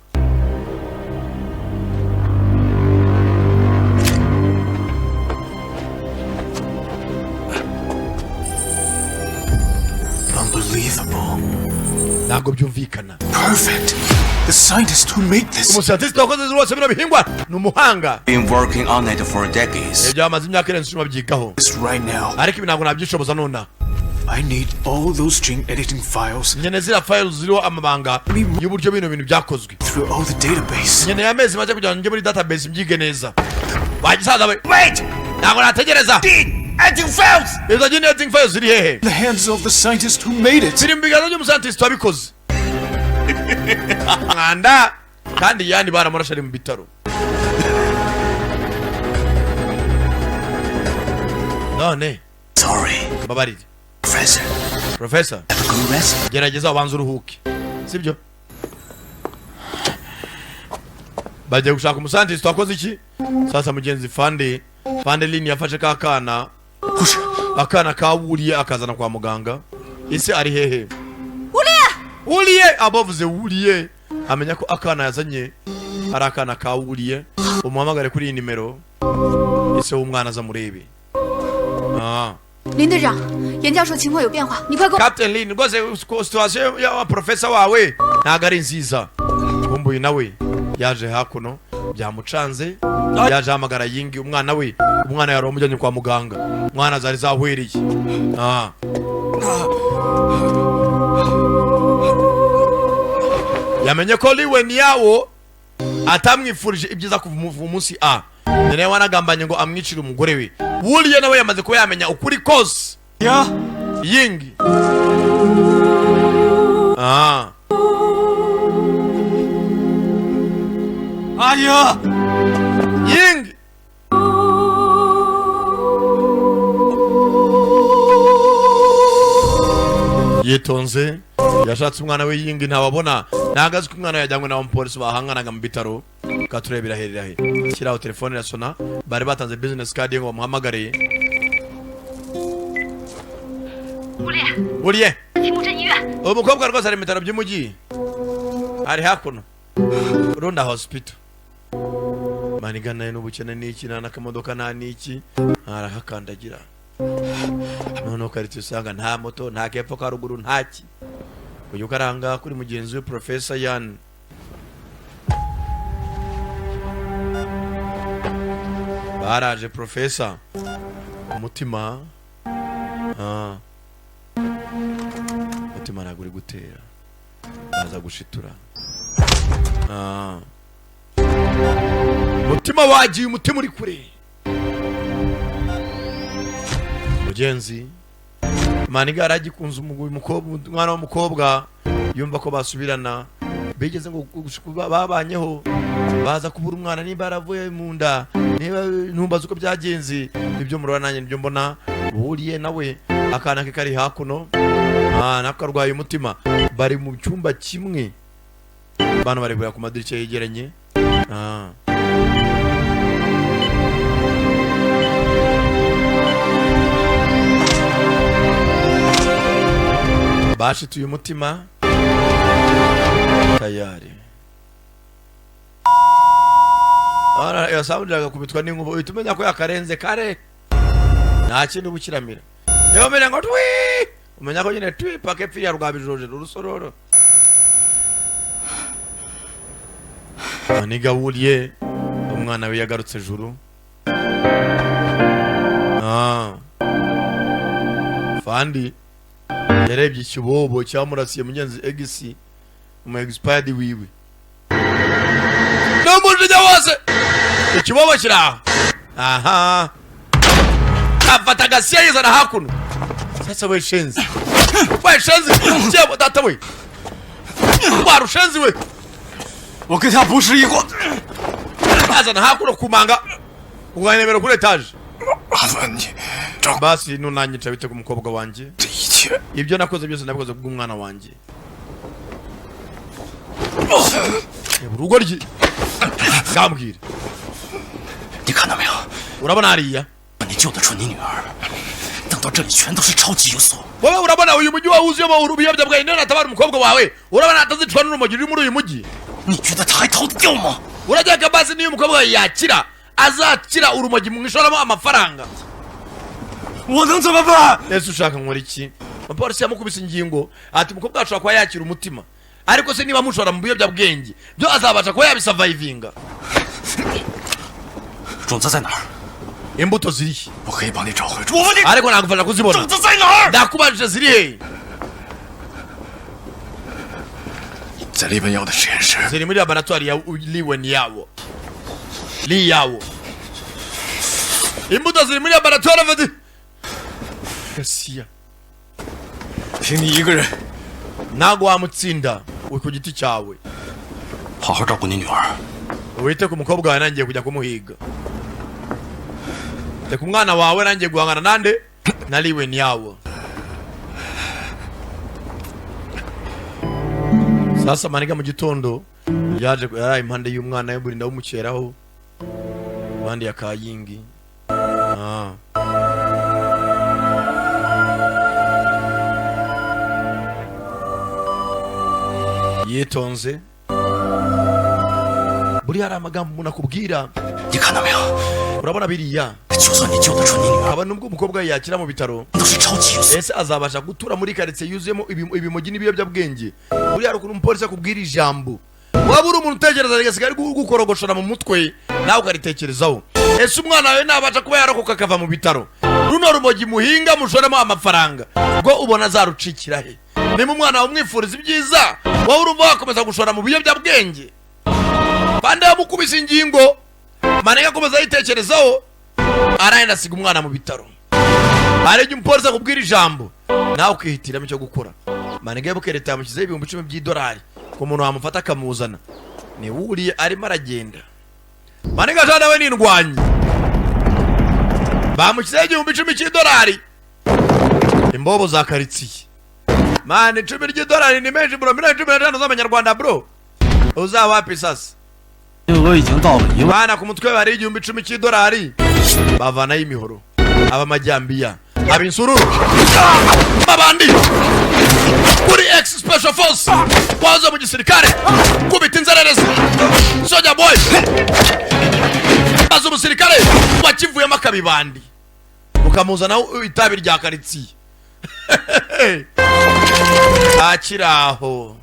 Unbelievable.
Ntabwo byumvikana.
Perfect. The scientist who made this.
Umuscientist wakoze rwose bino bihingwa ni umuhanga.
Been working on it for decades.
Ibyo bamaze imyaka irenze 10 babyigaho.
This right now.
Ariko ibi ntabwo nabyishoboza nonaha.
I need all those gene editing files
Nkeneye ziriya files ziriho amabanga y'uburyo bino bintu byakozwe.
through all the database.
Nkeneye amezi make kugira ngo njye muri database mbyige neza. Wagisaza we.
Wait!
Ntabwo nategereza.
Editing files!
Izo gene editing files ziri hehe?
The hands of the scientist who made it.
Ziri mu biganza by'umuscientist wabikoze. Mwanda kandi yani baramurashe ari mu bitaro. None
Sorry,
mbabarire.
Professor.
Professor,
Have a good rest.
gerageza ubanze uruhuke, sibyo? Bagiye gushaka umuscientist wakoze iki? Sasa mugenzi Fande, Fande Lini yafashe ka kana, akana kawuriye akazana kwa muganga. Ese ari hehe? Uriye! Abavuze wuriye amenya ko akana yazanye Hari akana kawuriye, umuhamagare kuri iyi nimero, ese w'umwana aza murebe. Ah.
林队长，严教授情况有变化，你快给我。
Captain Lin, rwose situation ya professor wawe ntabwo ari nziza. Kumbuye nawe yaje hakuno, byamucanze, yaje ahamagara Yingi, umwana we. Umwana yari amujyanye kwa muganga, umwana zari zahwereye. Ah. Yamenye ko Liwe Niyawo atamwifurije ibyiza kuva umunsi a ni nawe wanagambanye ngo amwicire umugore we. Wuriye nawe yamaze kuba yamenya ukuri kose. Yingi. Ah.
阿英，
Yingi. Yitonze yashatse umwana we Yingi, ntababona, ntabwo azi ko umwana we yajyanywe n'abapolisi bahanganaga mu bitaro. Katurebera herera he, shyiraho telefone irasona, bari batanze business card ye ngo bamuhamagare.
吴烈，
Buriye
青木镇医院。
Umukobwa rwose ari mu bitaro by'umujyi, ari hakuno Runda Hospital. Maniga nayo n'ubukene n'iki, nta n'akamodoka, nta n'iki, arahakandagira. Noneho karitsiye usanga nta moto, nta kepfo ka ruguru, nta ki. Uyu ukaranga kuri mugenzi we Professor Yan baraje. Professor umutima, ah. Umutima ntabwo uri gutera, baza gushitura. Ah. Umutima wagiye, umutima uri kure. Mugenzi maniga yaragikunze umukobwa, umwana w'umukobwa, yumva ko basubirana. Bigeze ngo babanyeho, baza kubura umwana, niba yaravuye mu nda, niba ntumbaze uko byagenze. Ibyo murora nanjye nibyo mbona. Buriye nawe akana ke kari hakuno. Ah, nako karwaye umutima, bari mu cyumba kimwe, abantu bari kureba ku madirishya yegeranye. Ah. Bashituye umutima tayari. Ara yasaburaga kubitwa n'inkuba, uhita umenya ko yakarenze kare, nta kindi uba ukiramira. Niba umenya ngo twi, umenya ko nyine twi paka epfiri ya rwabijoje urusororo. Maniga wuriye umwana we yagarutse juru. Ah. Fandi yarebye ikibobo cyamurasiye mugenzi egisi umu expired wiwe n'umujinya wose, ikibobo kiraha. Aha, afata agasiya yizana hakuno. Sasa we shenzi, we shenzi cyebo data we warushenzi we.
我跟他不是一伙。
Azana hakuno kumanga uganemero kuri etage. Basi nunanyica bite ku mukobwa wanjye? Ibyo nakoze byose nabikoze kubw'umwana wanjye. Urugo rye ngambwira.
你看到没有？
Urabona hariya?
你救得出你女儿，等到这里全都是超级有所。
Wowe urabona uyu mujyi wawuzuyemo ibiyobyabwenge, none atabara umukobwa wawe, urabona atazicwa n'urumogi ruri muri uyu mujyi?
你觉得他还逃得掉吗？
Urajyaga basi niyo umukobwa wawe yakira, azakira urumogi mwishoramo amafaranga?
我能怎么办？
Ese ushaka nkora iki? Umupolisi yamukubise ingingo ati umukobwa ashobora kuba yakira umutima, ariko se niba mushora mu biyobyabwenge byo azabasha kuba yabisavayivinga?
种子在哪儿？
Imbuto zirihe?
我可以帮你找回。我问你，
Ariko nagufasha kuzibona.
种子在哪儿？
Ndakubajije ziri he?
在李文耀的实验室。
Ziri muri laboratoire ya Liwen yawo Li yawo. Imbuto ziri muri laboratoire vadi Gasiya.
凭你一个人，
Ntabwo wamutsinda we ku giti cyawe.
好好照顾你女儿。
Wite ku mukobwa wawe, nangiye kujya kumuhiga. Reka umwana wawe, nangiye guhangana nande na Liwen yawo. Sasa maniga mu gitondo yaje yaraye impande y'umwana we, burinda bumukeraho impande ya Kayingi. Ah. Yitonze Buriya hari amagambo umuntu akubwira.
你看到没有？
Urabona biriya?
就算你救得出你女儿，
Aba nubwo umukobwa we yakira mu bitaro,
都是超级有
ese azabasha gutura muri karitsiye yuzuyemo ibimogi n'ibiyobyabwenge? Buriya hari ukuntu umupolisi akubwira ijambo, waba uri umuntu utekereza, rigasigaye ari gukorogoshora mu mutwe, nawe ukaritekerezaho. Ese umwana wawe nabasha kuba yarokoka akava mu bitaro, runo rumogi muhinga mushoramo amafaranga ngo ubona azarucikira he? Niba umwana wawe umwifuriza ibyiza, wowe urumva wakomeza gushora mu biyobyabwenge? Bande yamukubise ingingo, manega akomeza yitekerezaho, arahenda asiga umwana mu bitaro. Hari igihe umupolisi akubwira ijambo, nawe ukihitiramo icyo gukora. Manega yoboke leta yamushyizeho 10,000 by'idolari ku muntu wamufata akamuzana. Ni wuriye arimo aragenda. Manega jana we n'indwanyi, bamushyizeho 10,000 cy'idolari. Imbobo za karitsiye, mani, 10 ry'idolari ni menshi bro, miliyoni 15 z'amanyarwanda bro, uzaba wapi sasa?
金额已经到了1万。
Bana ku mutwe bari 10,000 cy'idolari, bavanayo imihoro, abamajyambiya, abinsururu, babandi kuri ex special force waza mu gisirikare, kubita inzererezi, soja boy baza umusirikare wakivuyemo akabibandi, ukamuzanaho itabi rya karitsiye akiri aho.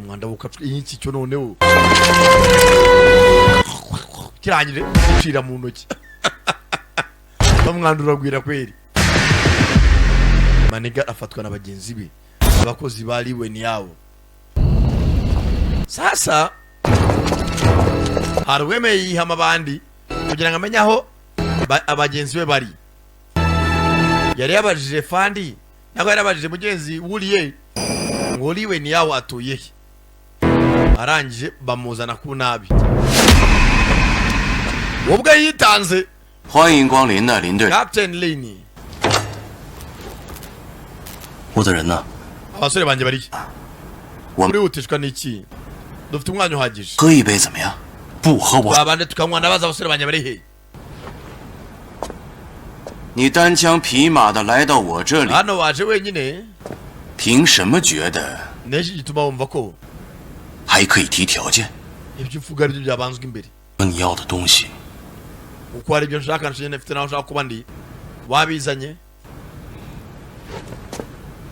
Umwanda wukapfa iki cyo noneho kirangire gicira mu ntoki, bamwandura uragwira kweri. Maniga afatwa na bagenzi be, abakozi bariwe ni yabo. Sasa hari uwemeye yihama abandi kugira ngo amenye aho abagenzi be bari. Yari yabajije fandi, ntabwo yari yabajije mugenzi wuriye ngo uriwe ni yawo atuye he. Arangije bamuzana ku nabi ubwo yitanze.
欢迎光临呢，林队。
Captain Lin.
我的人呢？
Abasore banjye bari urihutishwa n'iki? Dufite umwanya uhagije.
喝一杯怎么样？
不喝我。
Babande tukanywa, nabaza abasore banjye bari he.
你单枪匹马的来到我这里，
Hano waje wenyine.
凭什么觉得
N'iki gituma wumva ko
还可以提条件？
ibyo uvuga aribyo byabanzwe imbere?
你要的东西，
Kuko hari ibyo nshaka nshinge mfite naho nshaka kuba ndi wabizanye,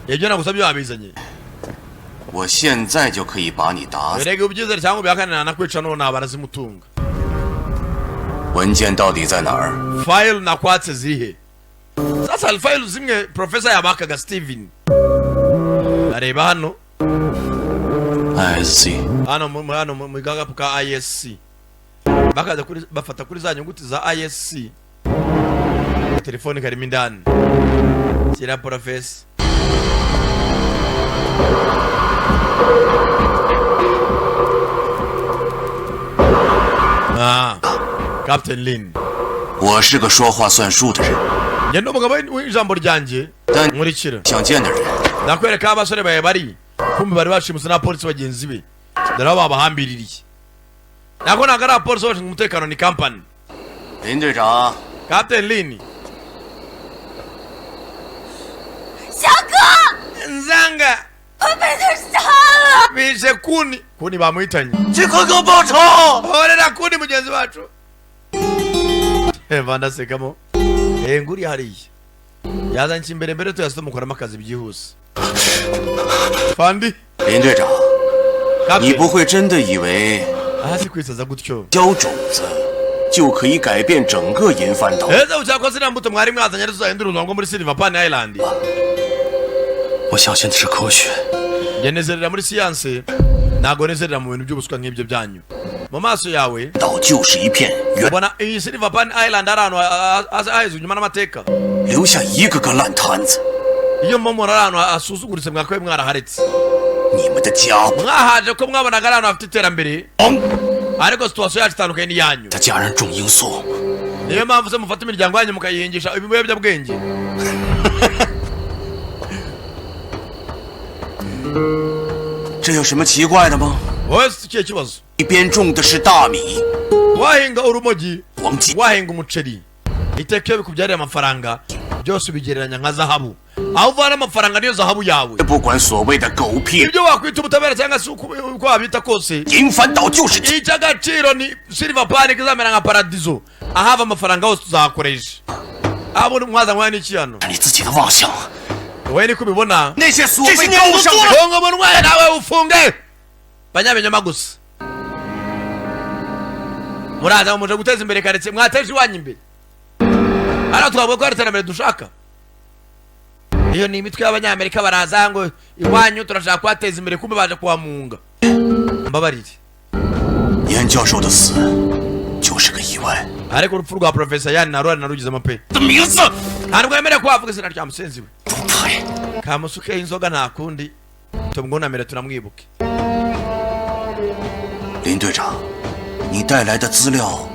ibyo nagusabye wabizanye.
我现在就可以把你打死。
Erega ubyizere cyangwa ubihakane, nakwica none barazimutunga.
文件到底在哪儿？
File nakwatse zirihe? Sasa file zimwe professor yabakaga Steven, areba hano.
ISC
Hano hano mu gakapu ka ISC, bakaza kuri bafata kuri za nyuguti za ISC, telefone karimo indani shyira professor. Ah, Captain Lin.
我是个说话算数的人，
Njye ni umugabo w'ijambo ryanjye, nkurikira.
想见的人
Ndakwereka aho abasore bawe bari. Kumbe bari bashimuse n'abapolisi bagenzi be, dore aho babahambiririye. Nako ntabwo ari abapolisi bashinzwe umutekano, ni kampani.
林队长，
Captain Lin.
小哥，
Nzanga
我被他杀了！
Bishe Kuni. Kuni bamuhitanye.
去哥哥报仇。
Horera Kuni mugenzi wacu. Vandasekamo nguriya hariya yazanye imbere mbere tuyasi tumukoramo akazi byihuse fandi.
林队长，你不会真的以为
Hasi kwisaza gutyo
浇种子就可以改变整个银帆岛？
Ese ushaka ko ziriya mbuto mwari mwazanye arizo zahindura ubuzima bwo muri Silver Pan Island?
我相信的是科学。
Njye nezerera muri siyanse, ntabwo nezerera mu bintu by'ubuswa nk'ibyo byanyu. Mu maso yawe
岛就是一片原，
ubona iyi Silver Pan Island ari ahantu haheze inyuma n'amateka,
留下一个个烂摊子。
Iyo mubona ari ahantu hasuzuguritse, mwakabaye mwaraharetse.
你们的家
Mwahaje ko mwabonaga ari ahantu hafite iterambere, ariko situation yacu itandukanye n'iyanyu.
他家人种罂粟，
Niyo mpamvu se mufata imiryango yanyu mukayihingisha ibiyobyabwenge?
这有什么奇怪的吗？
Wowe si ikihe kibazo?
一边种的是大米，
Wahinga urumogi,
黄金，
wahinga umuceri, iteka iyo bikubyariye amafaranga byose ubigereranya nka zahabu. Aho uvana amafaranga niyo zahabu yawe.
不管所谓的狗屁，
Ibyo wakwita ubutabera cyangwa se uko wabita kose,
银帆岛就是
icy'agaciro ni Silver Pan izamera nka paradizo. Ahava amafaranga hose tuzahakoresha. Abo mwazanywa n'iki hano?
你自己的妄想。
Wowe niko ubibona.
那些所谓高尚的
Funga umunwa nawe ufunge. Banyabinyoma gusa. Muraza muje guteza imbere karitsiye, mwateje iwanyu imbere. Hano twavuga ko ari iterambere dushaka. Iyo ni imitwe y'Abanyamerika, baraza ngo iwanyu turashaka kuhateza imbere, kumbe baje kuhamunga. Mbabarire.
严教授的死就是个意外。
Ariko urupfu rwa Profesa Yani narura narugizemo pe.
的名字
Ntabwo yemerewe kuhavuga izina rya musenzi we. Kamusuke inzoga nta kundi, tumwunamire tunamwibuke.
林队长，你带来的资料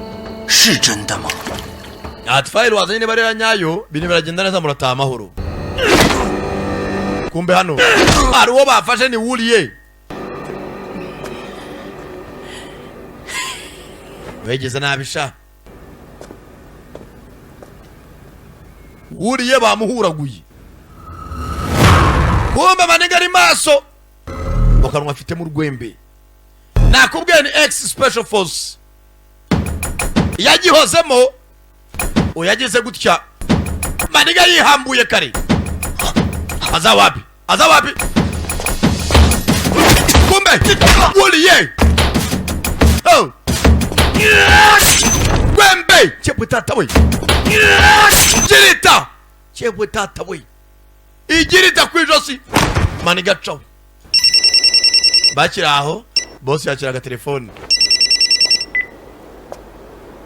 是真的吗？
Ati fayili wazanye niba ari iya nyayo, ibintu biragenda neza, murataha amahoro. Kumbe hano hari uwo bafashe, ni wuriye begeze nabi sha. Wuriye bamuhuraguye. Kumbe maniga ari maso mu kanwa, afitemo urwembe. Nakubwiye ni ex special force yagihozemo. Uyagize gutya, maniga yihambuye kare. Aza wapi? Aza wapi? Kumbe wuriye, oh. Gwembe chepwe tata we, girita chepwe tata we, igirita ku ijosi maniga cawo. Bakiri aho, bosi yakiraga telefone.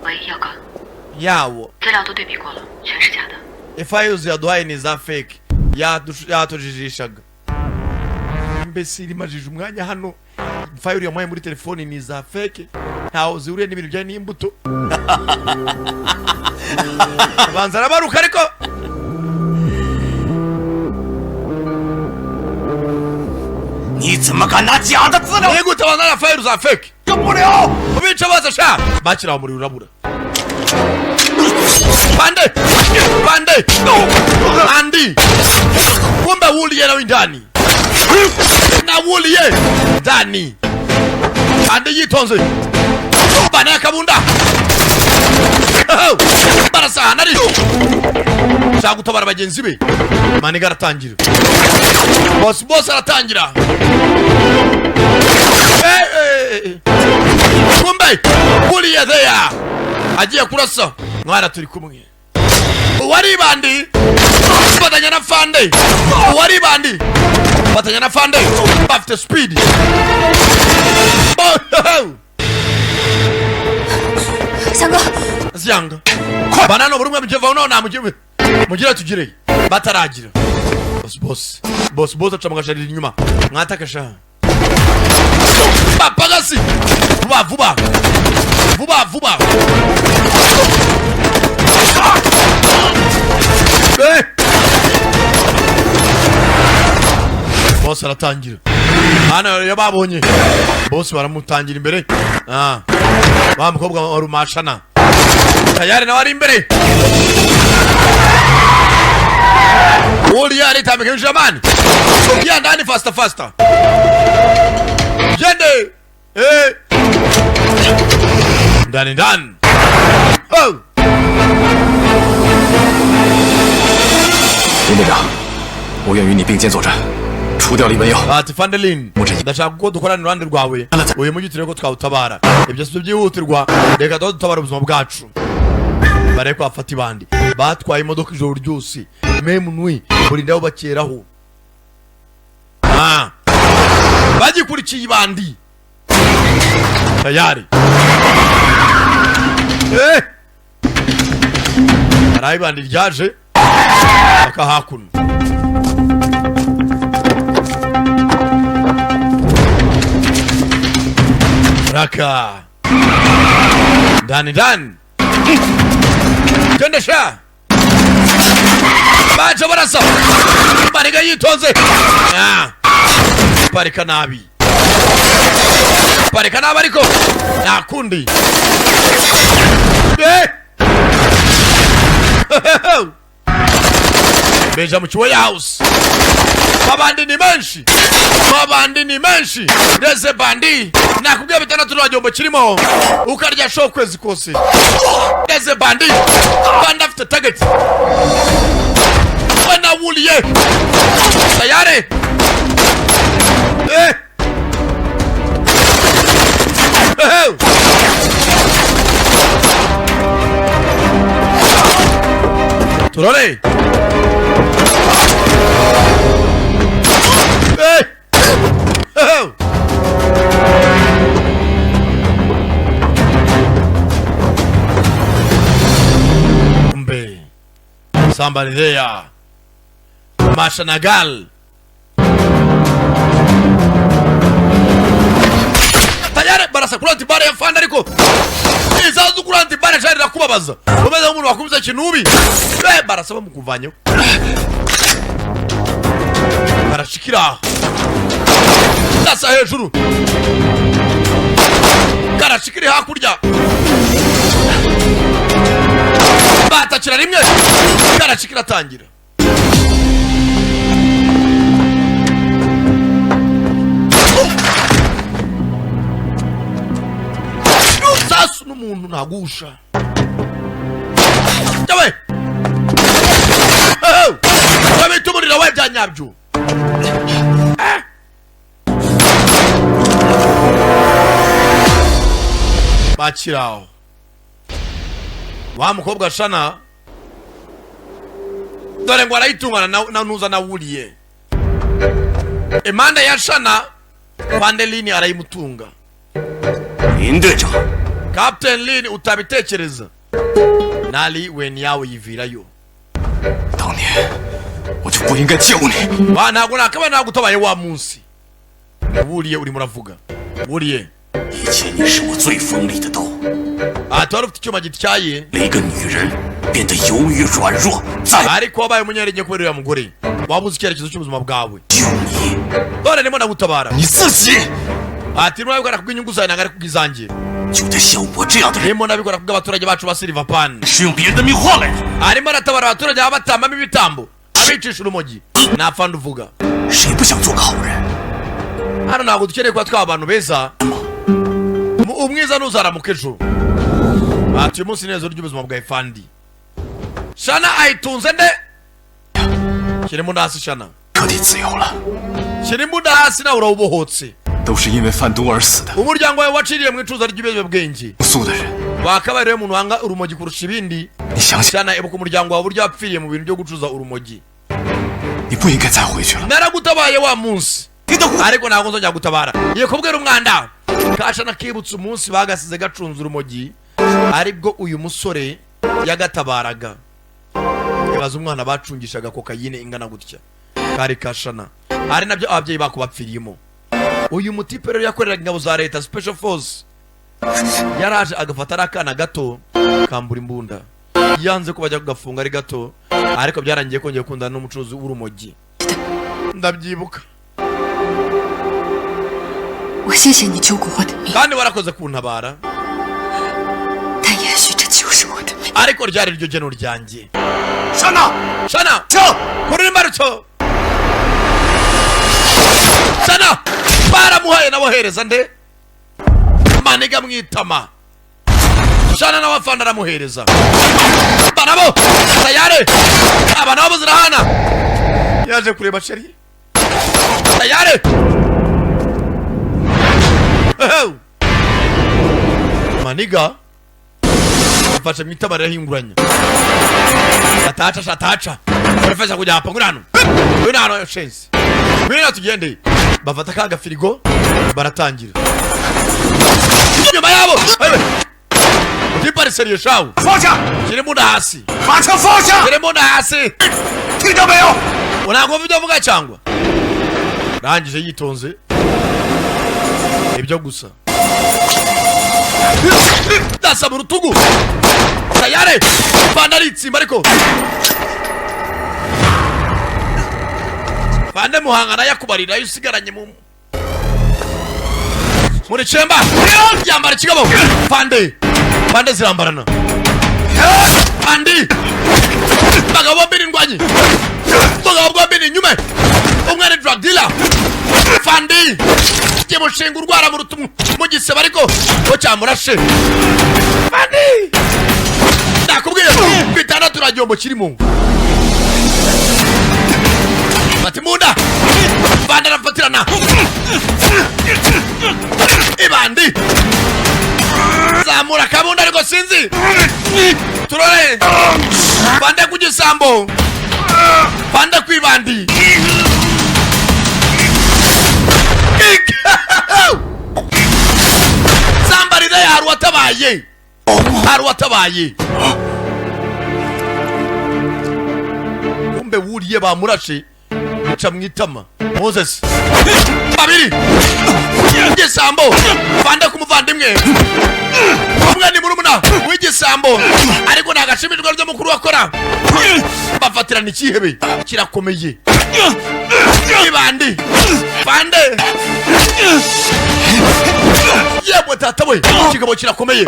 喂，耀哥，
Yawo.
资料都对比过了，全是假的。
Files yaduhaye ni za fake, yatujijishaga. Mbese irimajije umwanya hano, file yamuhaye muri telefone ni za fake, ntaho zihuriye n'ibintu bijyanye n'imbuto. Abanza arabaruka ariko.
你怎么敢拿假的资料？
Ni gute bazana file za fake?
用不了。
Ubica baza sha. Bakira umuriro urabura. Pande! Pande! Andi! Kumbe wuliye nawe indani. Na wuliye ndani. Andi yitonze. Bana kabunda. Barasahana ari. Shaka gutabara bagenzi be. Maniga aratangira. Boss boss aratangira. Eh, eh, eh. Kumbe wuliye there. Agiye kurasa. Mwana turi kumwe. Uwari bandi fatanya na fande. Uwari bandi fatanya na fande. Bafite speed. Bo-
翔哥，
Ziyanga banano buri umwe mujye none namujye mugira tugire bataragira. Boss boss boss boss aca mugasharira inyuma mwatakasha. Papagasi vuba vuba vuba vuba. Eh! Boss aratangira hano, iyo babonye boss baramutangira imbere. Ah, wa mukobwa wa rumashana tayari nawe ari imbere. Uriya aritambika yinjira mani ya ndani faster faster. Jende eh ndani ndani. Oh!
林队长，我愿与你并肩作战，除掉李文耀。
Ati Fandelin, ndashaka ko dukorana iruhande rwawe, uyu mujyi turebe ko twawutabara. Ibyo si byo byihutirwa, reka tuba dutabara ubuzima bwacu. Barebe ko bafata ibandi batwaye imodoka ijoro ryose memu nui burinda bakeraho. Ah, bagikurikiye ibandi tayari. Eh, hari ibandi ryaje bakahakuno. Raka ndani ndani, twende sha. Baje barasa, bariga yitonze. Ah, parika nabi, parika nabi, ariko nta kundi. Eh! Beja mu warehouse, mabandi ni menshi, mabandi ni menshi. Reze bandi nakubwiye 6 nta gihombo kirimo, ukarya show kwezi kose. Reze bandi, bandi afite target banawuliye tayari. Eh. Eh. Turore. Eh. Eh. Kumbe. Somebody there. Mashanagal. Tayari barasa kuri antibare ya fanda, ariko izazu kuri antibare shari rakubabaza. Umeze nk'umuntu wakubiza kinubi. Eh, barasa bamukuvanyeho. Barashikira. Dasa hejuru. Karashikiri hakurya. Batakira rimwe. Karashikira tangira. Sasu n'umuntu ntagusha. Yawe. Babitumurira we bya nyabyo. Bakiraho. Wa mukobwa Shana dore ngo arayitungana na nuza na wuliye. Imanda ya Shana Vandelini arayimutunga.
Indejo.
Captain Lin utabitekereza. Nali wen yawe yivirayo.
当年我就不应该救你。
Wa ntago nakaba nagutabaye wa munsi. Wuliye urimo uravuga. Wuliye.
以前你是我最锋利的刀。
Ati wari ufite icyuma gityaye.
一个女人变得犹豫软弱，再
ariko wabaye umunyarenge kubera uriya mugore. Wabuze icyerekezo cy'ubuzima bwawe. Dore ndimo ndagutabara.
你自己。
Ati nabikora kubw'inyungu zawe ntabwo ari kubw'izanjye.
就得像我这样的人。
Ndimo nabikora kubw'abaturage bacu ba Silver Pan.
是用别人的命换来的。
Arimo aratabara abaturage abatambamo ibitambo, abicisha urumogi. Napfa nduvuga.
谁不想做个好人？
Hano ntabwo dukeneye kuba twaba abantu beza. Umwiza ntuzaramuka ejo. Ati uyu munsi neza ry'ubuzima bwa Efandi. Shana ayitunze nde? Shyira imbunda hasi Shana.
彻底自由了。
Shyira imbunda hasi nawe urawubohotse.
都是因为贩毒而死的。
Umuryango wawe waciriye mu icuza ry'ibiyobyabwenge.
素的人。
Wakabaye rero umuntu wanga urumogi kurusha ibindi. Shana ibuka umuryango wawe uburyo wapfiriye mu bintu byo gucuza urumogi.
你不应该再回去了。
Naragutabaye wa munsi. Ariko ntabwo nzongera gutabara. Iyo kubwira umwanda. Kashana kibutse umunsi bagasize gacunze urumogi, aribwo uyu musore yagatabaraga. Ibaza umwana bacungishaga kokayine ingana gutya. Kari Kashana. Ari nabyo ababyeyi bako bapfiriyemo. Uyu mutipe rero yakoreraga ingabo za leta Special Force. Yaraje agafata akana gato kambura imbunda. Yanze ko bajya kugafunga ari gato, ariko byarangiye kongeye gukundana n'umucuruzi w'urumogi. Ndabyibuka.
我谢谢你救过我的命。
Kandi warakoze kuntabara.
但也许这就是我的命。
Ariko ryari ryo geno ryanjye.
Shana!
Shana! Kuri imbarutso! Shana! Baramuhaye nabohereza nde? Maniga mwitama. Shana nawe afande aramuhereza. Barabo! Tayare! Aba nabo zirahana. Yaje kureba Sheri. Tayare! Maniga mfashe mwitama rirahinguranya. Atacha shatacha. Professor kujya hapa ngurano. Ngurano shenzi. Ngurano tugende. Bafata kaga firigo baratangira. Nyuma yabo. Utipari seriyo shawo.
放下。
Kirimo hasi.
把车放下。
Kirimo hasi.
听到没有？
Ntabwo mvuga vuga cyangwa. Rangije yitonze. Ibyo gusa. Ndasaba urutugu. Tayare. Banda ritsimba ariko. Bande muhangana yakubarira yusigaranye mu muri chemba. Yambara ikigabo. Bande. Bande zirambarana. Andi bagabo bombi ni indwanyi, bagabo bombi ni inyume, umwe ni drug dealer. Fandi kimushinga urwara mu rutumu mu gisebe, ariko ko cyamurashe. Fandi, ndakubwiye 6 nta gihombo kirimo. Bati munda banda arafatirana ibandi, zamura akabunda, ariko sinzi turore. Bande ku gisambo, bande ku ibandi. Kick! Somebody there, hari uwatabaye, hari uwatabaye. Kumbe wuriye bamurashe muca mu itama. Moses babiri igisambo, bande ku muvandimwe, umwe ni murumuna w'igisambo, ariko ntagashimishwa ryo mukuru wakora. Bafatirana ikihebe kirakomeye. Ibandi bande, yemwe tata we, ikigabo kirakomeye,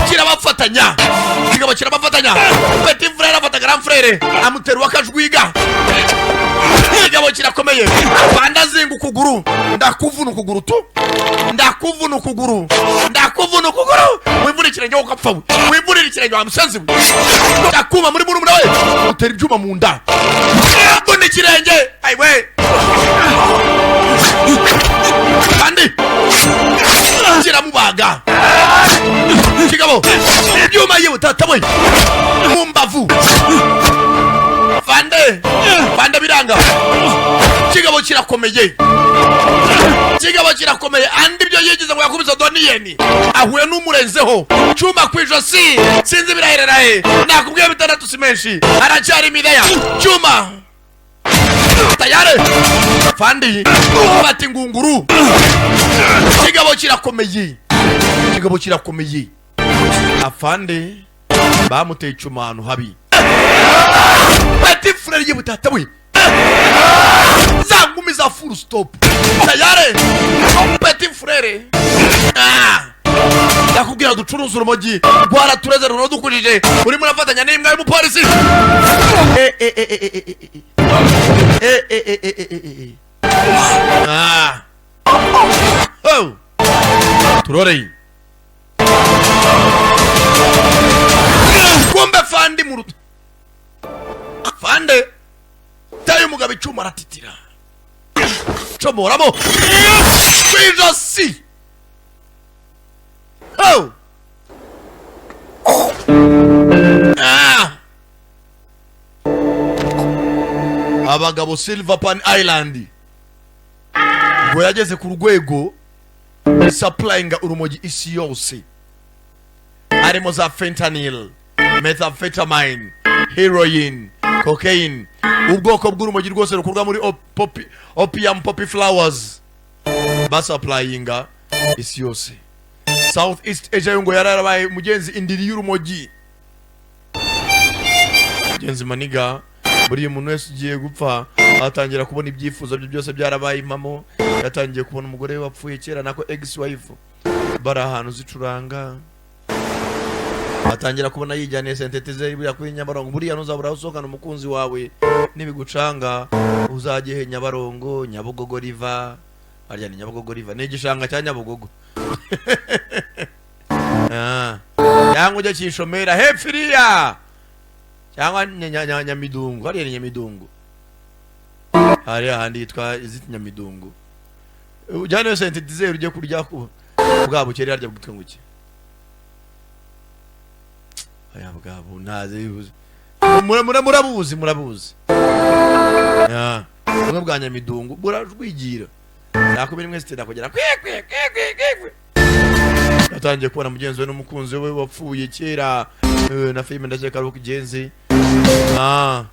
kirabafatanya, ikigabo kirabafatanya. Petit frère afata grand frère, amutera uwakajwiga. Ikigabo kirakomeye. Banda azinga ukuguru, ndakuvuna ukuguru tu, ndakuvuna ukuguru, ndakuvuna ukuguru, wivuna ikirenge ukapfa we, wivunira ikirenge wa musenzi we. Ndakuma muri murumuna we, utera ibyuma mu nda, vuna ikirenge ayiwe. Kandi kiramubaga kigabo, ibyuma, yewe tata we, mu mbavu. Fande, fande biranga. Kigabo kirakomeye, kigabo kirakomeye. Andi ibyo yigize ngo yakubise Doniyeni, ahuye n'umurenzeho cyuma ku ijosi. Sinzi biraherera he. Nakubwiye 6 si menshi, aracyari mireya. Cyuma tayari, fandi fata ingunguru. Kigabo kirakomeye, kigabo kirakomeye. Afande bamuteye icyuma ahantu habi. Petit frère ye, tata we, za ngumi za full stop tayari. Petit frère, ah, ndakubwira ducuruza urumogi rwaratureze, ruradukujije, urimo urafatanya n'imbwa y'umupolisi. Eh, eh, eh, eh, eh, eh, eh, eh, eh, eh, eh, eh. Ah. Oh. Turoreye kumbe fandi muruta fande tayo umugabo icyuma aratitira, comoramo ku ijosi. Oh. Ah. Abagabo Silver Pan Island ngo yageze ku rwego supplyinga urumogi isi yose, harimo za fentanyl, methamphetamine, heroin, cocaine, ubwoko bw'urumogi rwose rukorwa muri opium poppy flowers, basupplyinga isi yose. South East Asia yo ngo yararabaye mugenzi indiri y'urumogi. Mugenzi maniga, buriya umuntu wese ugiye gupfa atangira kubona ibyifuzo bye byose byarabaye impamo. Yatangiye kubona umugore we wapfuye kera, nako ex wife, bari ahantu zicuranga, atangira kubona yijyaniye synthétiseur buriya kuri Nyabarongo. Buriya ntuzabura aho usohokana umukunzi wawe, nibigucanga uzajye he? Nyabarongo, Nyabugogo riva, harya ni Nyabugogo riva, ni igishanga cya Nyabugogo. Ah. Cyangwa ujye Kishomera hepfo iriya, cyangwa Nyamidungu, hariya ni Nyamidungu, hariya handi yitwa iziti Nyamidungu. Ujyane synthétiseur ujye kurya ku bwa bukeri, harya bwitwa ngo iki? Aya bwabo ntazi bibuze. Murabuzi, murabuzi. Ya, bumwe bwa Nyamidungu burajwigira, 11 sitenda kugera kwi kwi kwi kwi kwi kwi. Yatangiye kubona mugenzi we n'umukunzi we wapfuye kera. Na filime ndakeka ari uko igenzi. Ah,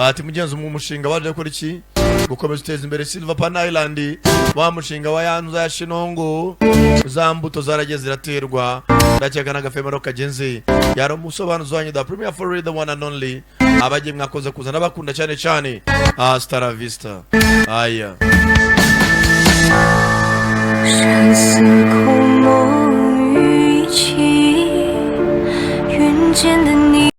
ati mugenzi, mu mushinga waje gukora iki? Gukomeza uteza imbere Silver Pan Island, wa mushinga wa yanzu ya Shinongo, za mbuto zaragiye ziraterwa, ndakeka n'agafemero kagenzi. Yari umusobanuzi wanyu, the premier for the one and only. Abagiye mwakoze kuza, ndabakunda cyane cyane. Hasta la vista, aya.
山寺空梦雨起。
前的你。